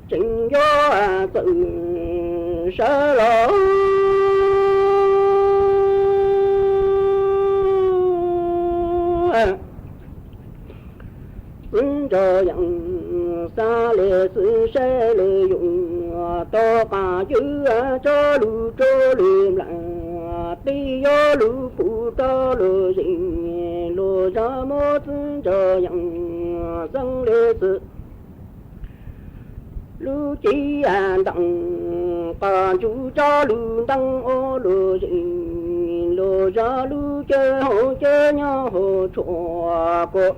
tseem yuav txawm sawv los. Txiv ntsa yees xeeb le xwb saib le yus tuaj qas ywj tso lug rua lwm nplam teb yuav lug puv tau lug zes lug zog muab txiv ntsa yees xeeb le xwb lub cev ntees qas ntsug rov lug nteeb ua lug zes lug zog lub chaw hauv chaw nyob hauv tshuaj kua.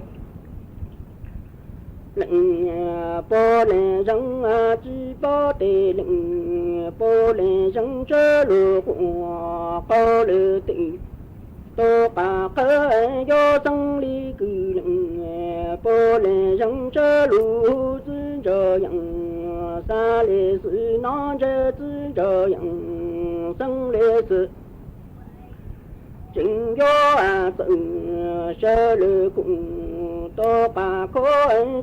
Leej puav leej zeeg tsi paub tes leej puav leej zeeg sab lug quas qau lawm tes tuaj qas qhawv yuav xeeb li kws leej puav leej zeeg sab lug txiv ntsa yees xeeb le xwb nov ntsej txiv ntsa yees xeeb le xwb tseem yuav txawm sawv lawm kuj tuaj qas kho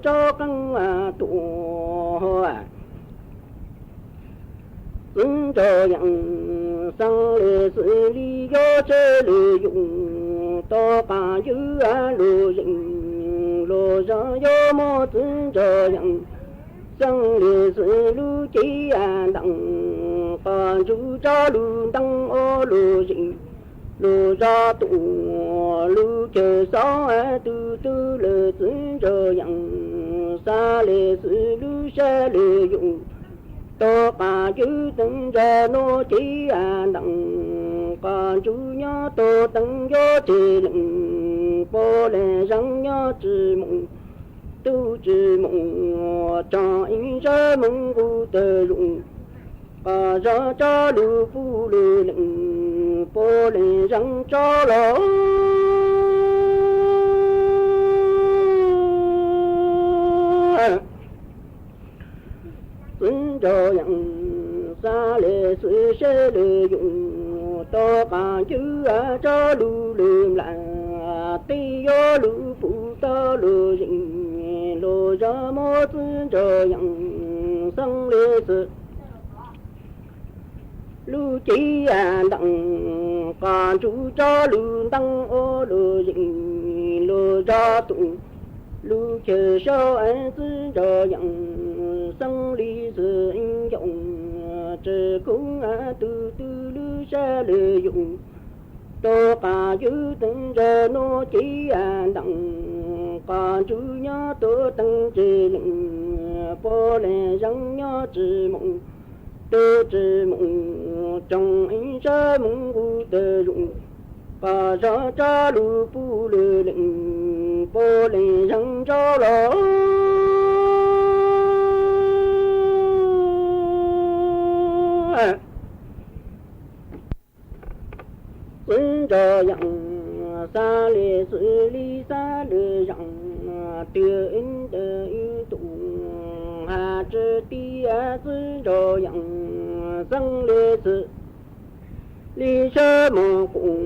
tso qeej tuaj. Txiv ntsa yees xeeb le xwb li yuav tseb le yus tuaj qas ywj lug zees lug zog yuav muab txiv ntsa yees xeeb le xwb lub cev ntees qas ntsug rov lug nteeb ua lug zes lug zog tuaj lub chaw xauv tug tug lawm txiv ntsa yees xeeb le xwb lub sab le yus tuaj qas ywj teev ntsa nuav cev ntees qas ntsug nyob tuaj teev yuav tseb leej puav leej zeeg nyob tsi moog tub tsi moog tso ib zag moog nqus tawg zug qas zog tso lug pub le leej puav leej zeeg tso los. Txiv ntsa yees xav le xwm sab le yus, tau qas ncwb tso lus le nplas, tej yuav lus pum tau lus zeem, lus zog muab txwv ntso yees xeeb le xwm. Lub cev ntees qas ntsuj tso lus nteeb ua lus zeem, lus zog tus lub chaw sau txwv ntso yees xeeb le xwm ncaum, tsis kub tus twg lub sab le yus, tau qas ywj txwv ntso nuav cev ntees qas ntsuj nyob tuav teeb tsis lees, puav leej zeem nyob tsis moov, tuav tsis moov, tsoom ib sab moov nqus tawm zoom, qas zog tso lus pum le lees, puav leej zeem ntso los txwv ntso yees, xav le xwm li xav le zeem, twb ntawm ib tug has tsi tias txwv ntso yees xeeb le xwm li sab mos qus,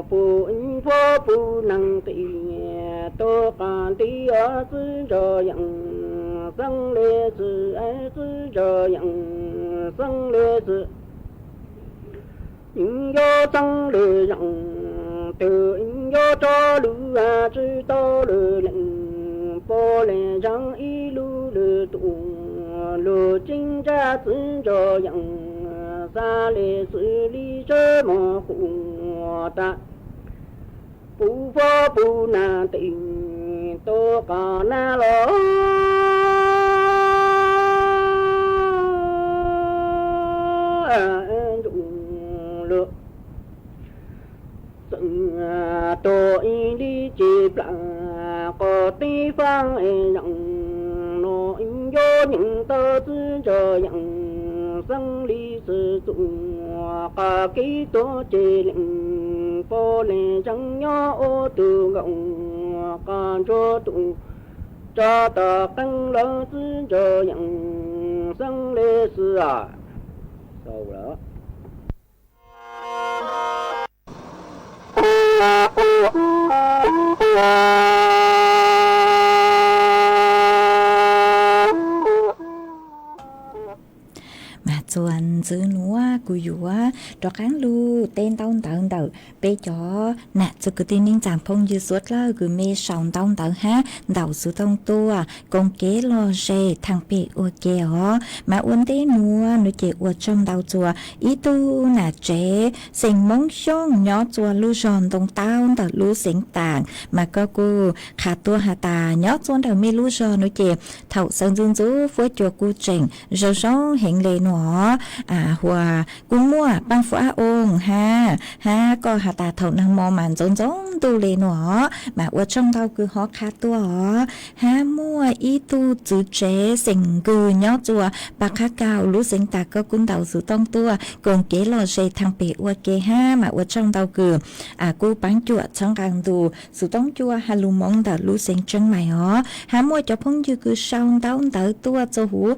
pum phuab pum neeg qis, tau qas nti txwv ntso yees xeeb le xwm, txwv ntso yees xeeb le xwm. Nyob xeeb le zeem, twb nyob tso lus tsis tau le lees, puav leej zeem ib lub le tus, lub tseeb ntsab txwv ntso yees, xav le xwm li sab mos qus tas, pum phuab pum neeg qis, tau qas nag los ntsuj lug xeem, tau ib li tsis plam qos tib faaj zeem, nua nyob nyeem tau txwv ntso yees xeeb li xwm txuj, qas kib tuag tsis lees, puav leej zeem nyob ua tus nkaus, qas ntsuag tus tso tom qeej lawm txwv ntso yees xeeb le xwm. Mas txuas ntxiv nuav kuv yuav rov qaab lug teb ntaub ntawv ntawm peb cov nam txiv kwv tij neej tsaa phooj ywg suav dlawg kws mej sau ntaub ntawv hab ntaus xuv tooj tuaj koom kev lom zem thaam pem ua ke os. Mas ua ntej nuav nuav ces ua tsaug ntau txuas ib tug nam tsev xeem Moob Xyooj nyob txuas lub zog Ntoo Taub ntawm lub xeev Taam, mas koj kuj qha tuaj has tas nyob txuas ntawm mej lub zog nuav ces thaum sawv ntxuv ntxuv fuab cua kuj tseem zoo zoo heev le nuav os. Huas kuj muaj paaj fuab ab oo hab, hab koj has tas thaum naag mo mas ntxoov ntxoov ntuj le nuav os, mas ua tsaug ntau kws ho qha tuaj os. Hab muaj ib tug txiv tsev xeem Nkws nyob txuas Pas Qhab Kaus lub xeev Taam, koj kuj ntaus xuv tooj tuaj koom kev lom zem thaam pem ua ke hab, mas ua tsaug ntau kws kuj paab cuam txhawb nqaa ntu xuv tooj cua has lug moov ntawm lub xeev Tseeb Mais os. Hab muaj cov phooj ywg kws sau ntaub ntawv tuaj txug huv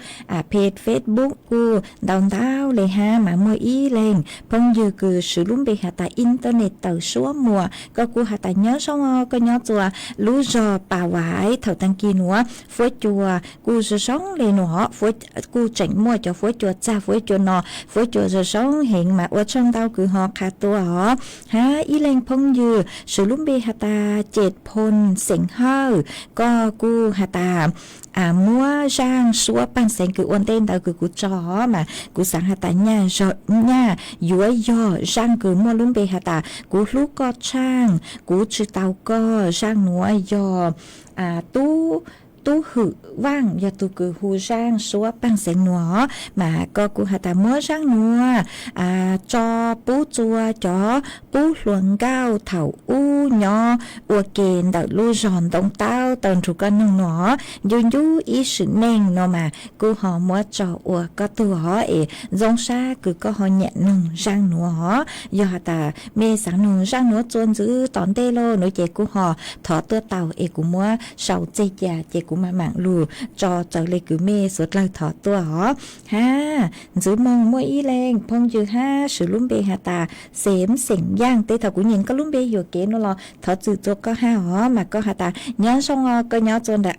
page Facebook kuj ntau ntau le hab, mas muaj ib leeg phooj ywg kws swv lub npe has tas Internet tawm suab muag, koj kuj has tas nyob zoo os, koj nyob txuas lub zog Pas Vais, thaum taag kis nuav fuab cua kuj zoo zoo le nuav os, kuj tseem muaj cov fuab cua txag fuab cua no, fuab cua zoo zoo heev, mas ua tsaug ntau kws ho qha tuaj os. Hab ib leeg phooj ywg swv lub npe has tas Ces Phoo xeem Hawj, koj kuj has tas muab zaaj suab paaj xeev kws ua ntej ntawd kws kuv tso os, mas kuv xaav has tas nyaj yuav yog zaaj kws muaj lub npe has tas Kuv Hlub Koj Tshaaj, Kuv Tsi Tau Koj, zaaj nuav yog Tub, Tub Hwm Vaaj yog tug kws hu zaaj suab paaj xeev nuav os, mas koj kuj has tas muab zaaj nuav tso pub txua cov pub hluas nkauj thaum ub nyob ua ke ntawm lub zog Ntoo Taub tau nrug koj noog nuav os. Ncu ncu ib sim neej no mas kuj ho muab tso ua koj tug os, es zoo sab kws koj ho nyam noog zaaj nuav os. Yog has tas mej xaav noog zaaj nuav txuas ntxiv tom ntej lauj nuav ces kuj ho thov tuaj tau es kuv muab sau txeg ca ces kuv mam mam lug tso txawv le kws mej suav dlawg thov tuaj os. Hab ntxwv moog muaj ib leeg phooj ywg hab swv lub npe has tas Xeem Xeem Yaaj, tej thaum kuv nyem koj lub npe yuam kev nuav los thov txwm rua koj hab os. Mas koj has tas nyob zoo os, koj nyob rua ntawm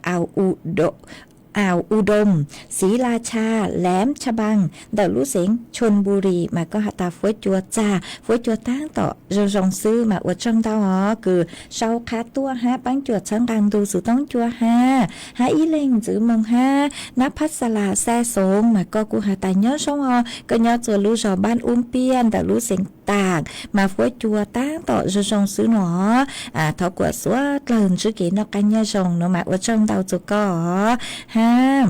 Au U Doo, Xiv La Cha, Lem Cha Bang ntawm lub xeev Chon Buri, mas koj has tas fuab cua txag, fuab cua taab tom zoo zoo xwb. Mas ua tsaug ntau os kws sau qha tuaj hab paab cuam txhawb nqaa ntu xov tooj cua hab. Hab ib leeg ntxwv moog hab Nab Phab Xa Las Xaj Xoov, mas koj kuj has tas nyob zoo os, koj nyob rua lub zog Npab Ub Piaj ntawm lub xeev Taam, mas fuab cua taab tom zoo zoo xwb nuav. Thov kuam suav dlawg ntsib kev noj qaab nyob zoo nuav mas ua tsaug ntau rua koj os. Hab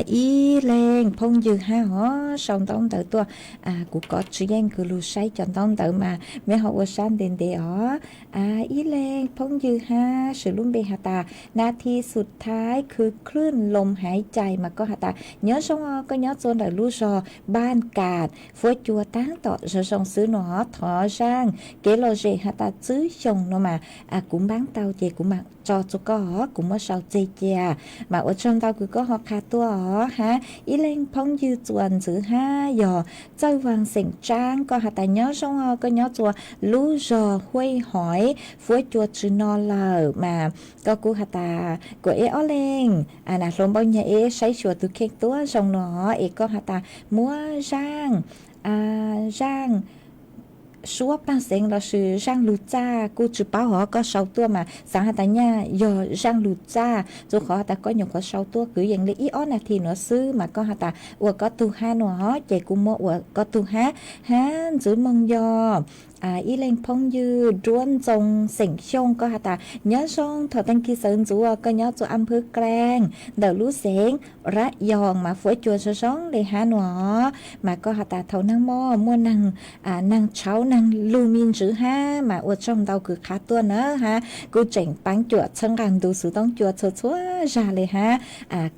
ib leeg phooj ywg hab os, sau ntaub ntawv tuaj, kuv kov tsis yeej kws lug saib cov ntaub ntawv mas mej ho ua sab ntev ntev os. Ib leeg phooj ywg hab swv lub npe has tas Nas Thi Xus Thaib Khwv Khlwj Loos Haiv Cai, mas koj has tas nyob zoo os, koj nyob rua ntawm lub zog Npaj Kas, fuab cua taab tom zoo zoo xwb nuav. Thov zaaj kev lom zem has tas Tswv Xyoos nuav mas kuv npaab tau ces kuv mam tso rua koj os, kuv muab sau tseg cia. Mas ua tsaug ntau kws koj ho qha tuaj os. Hab ib leeg phooj ywg txuas ntxwv hab yog Txawj Vaag Xeem Tsaab, koj has tas nyob zoo os, koj nyob rua lub zog Huaj Hoiv, fuab cua tsw no lawm. Mas koj kuj has tas kuas ib ob leeg nas hluas npaub nyag eb saib xyuas tug kheej tuab zoo nuav es koj has tas muab zaaj, zaaj suab paaj xeev lossis zaaj lug txaj kuj tsis paub hov, koj sau tuaj mas xaav has tas nyaj yog zaaj lug txaj, rua qhov has tas koj nyuam qhuav sau tuaj kwv yees le ib ob nas this nuav xwb mas koj has tas ua koj tug hab nuav ces kuv muab ua koj tug hab. Hab ntxwv moog yog ib leeg phooj ywg Duab Ntxoo Xeem Xyooj, koj has tas nyob zoo, thaum tag kis sawv ntxuv koj nyob rua Am Phwv Klaaj ntawm lub xeev Rab Yoos mas fuab cua zoo zoo le hab nuav. Mas koj has tas thaum naag moj muaj naag, naag tshauv naag lug me ntswv hab, mas ua tsaug ntau kws qha tuaj na hab, kuj tseem paab cuam txhawb nqaa ntu xov tooj cua txhua txhua zag le hab.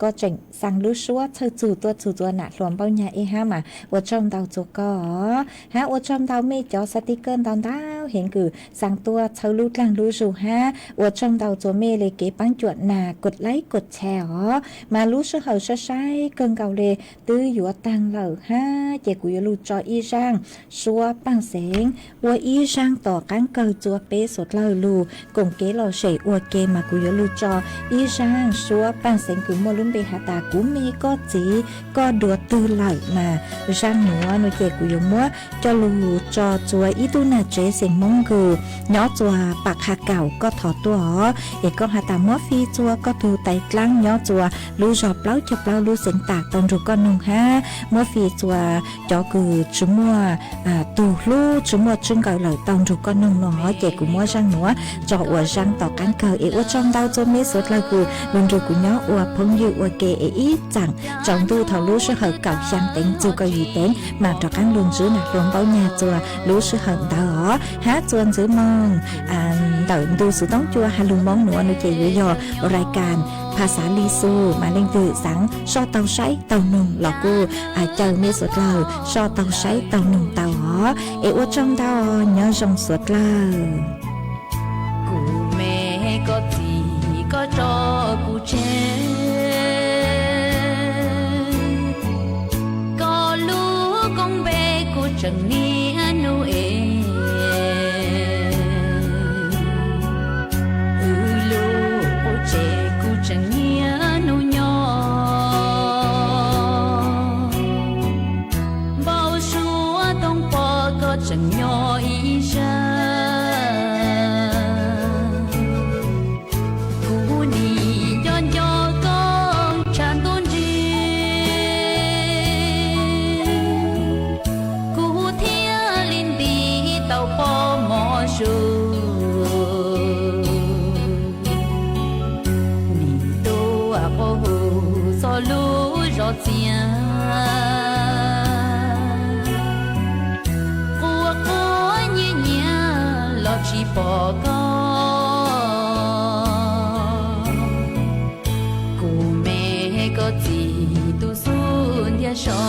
Koj tseem xaa lub suab txhawj txug tuaj txug rua nas hluas npaub nyag eb hab mas ua tsaug ntau rua koj. Hab ua tsaug ntau mej cov xa ti kawj ntau ntau heev kws xaa tuaj txhawb lub dlaag lub zug hab ua tsaug ntau rua mej le kev paab cuam nas kod laib kod tshare os. Mas lub sij hawm saib saib kawg nkaus le twb yuav taag lawm hab ces kuv yuav lug tso ib zaaj suab paaj xeev ua ib zaaj tom qaab kawg rua peb suav dlawg lug koom kev lom zem ua ke. Mas kuv yuav lug tso ib zaaj suab paaj xeev kws muaj lub npe has tas kuv me koj txiv koj dua twg lawm mas zaaj nuav no ces kuv yuav muab coj lug tso rua ib tug nam tsev xeem Moob kws nyob rua Pam Qha Kaum koj thov tuaj os. Es koj has tas muab fij rua koj tug tais dlaab nyob rua lub zog plaub caug plaub lub xeev Tam tau nrug koj noog hab muab fij rua cov kws tsis muaj tug hlub tsis muaj tswb nkaws lawm tau nrug koj noog no ces kuv muab zaaj nuav tso ua zaaj tom qaab kawg. Es ua tsaug ntau rua meb suav dlawg kws lug nrug kuv nyob ua phooj ywg ua ke es ib tsaam tsaus ntuj thaum lub sij hawm kaum xyaa teev txug kaum yim teev mas rov qaab lug ntsib nas hluas npaub nyag rua lub sij hawm ntawd os. Hab txuas ntxiv moog ntawm ntu xuv toob cua has lug Moob nuav no ces yuav yog rais kas Phas Xav Lis Xus mas leej twg xaav soj taug saib taug noog los kuj caw mej suav dlawg soj taug saib taug noog tau os. Es ua tsaug ntau, nyob zoo suav dlawg. Kuv me koj txiv koj tso kuv tseg, koj lub koob npe kuv tseem niaj hnub ev, wb lub qub tsev kuv tseem niaj hnub nyob, npau suav toog pom koj tseem nyob ib sab. Kuv nim nco nco koj tshav ntuj ntsig, kuv thiaj li nti tau pob mov su. Nim tuaj quaj hu txog lub zos txias, quaj quaj nyiav nyiav los tsis pom koj. Kuv me koj txiv tus xub ntiag so,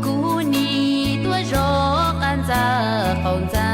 kuv nim tuaj zov qab ntxa qaum ntxa.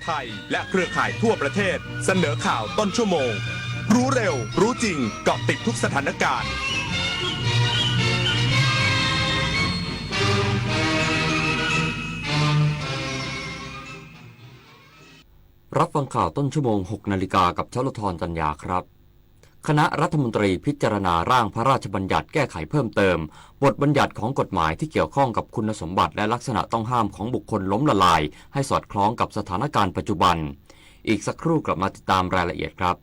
ไทยและเครือข่ายทั่วประเทศ เสนอข่าวต้นชั่วโมง รู้เร็ว รู้จริง เกาะติดทุกสถานการณ์ รับฟังข่าวต้นชั่วโมง หกนาฬิกา กับชลธร จันยาครับ คณะรัฐมนตรีพิจารณาร่างพระราชบัญญัติแก้ไขเพิ่มเติมบทบัญญัติของกฎหมายที่เกี่ยวข้องกับคุณสมบัติและลักษณะต้องห้ามของบุคคลล้มละลาย ให้สอดคล้องกับสถานการณ์ปัจจุบัน อีกสักครู่กลับมาติดตามรายละเอียดครับ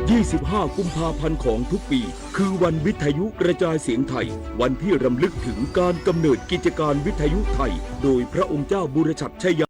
ยี่สิบห้า กุมภาพันธ์ของทุกปี คือวันวิทยุกระจายเสียงไทย วันที่รำลึกถึงการกำเนิดกิจการวิทยุไทย โดยพระองค์เจ้าบุรชัดชัยยา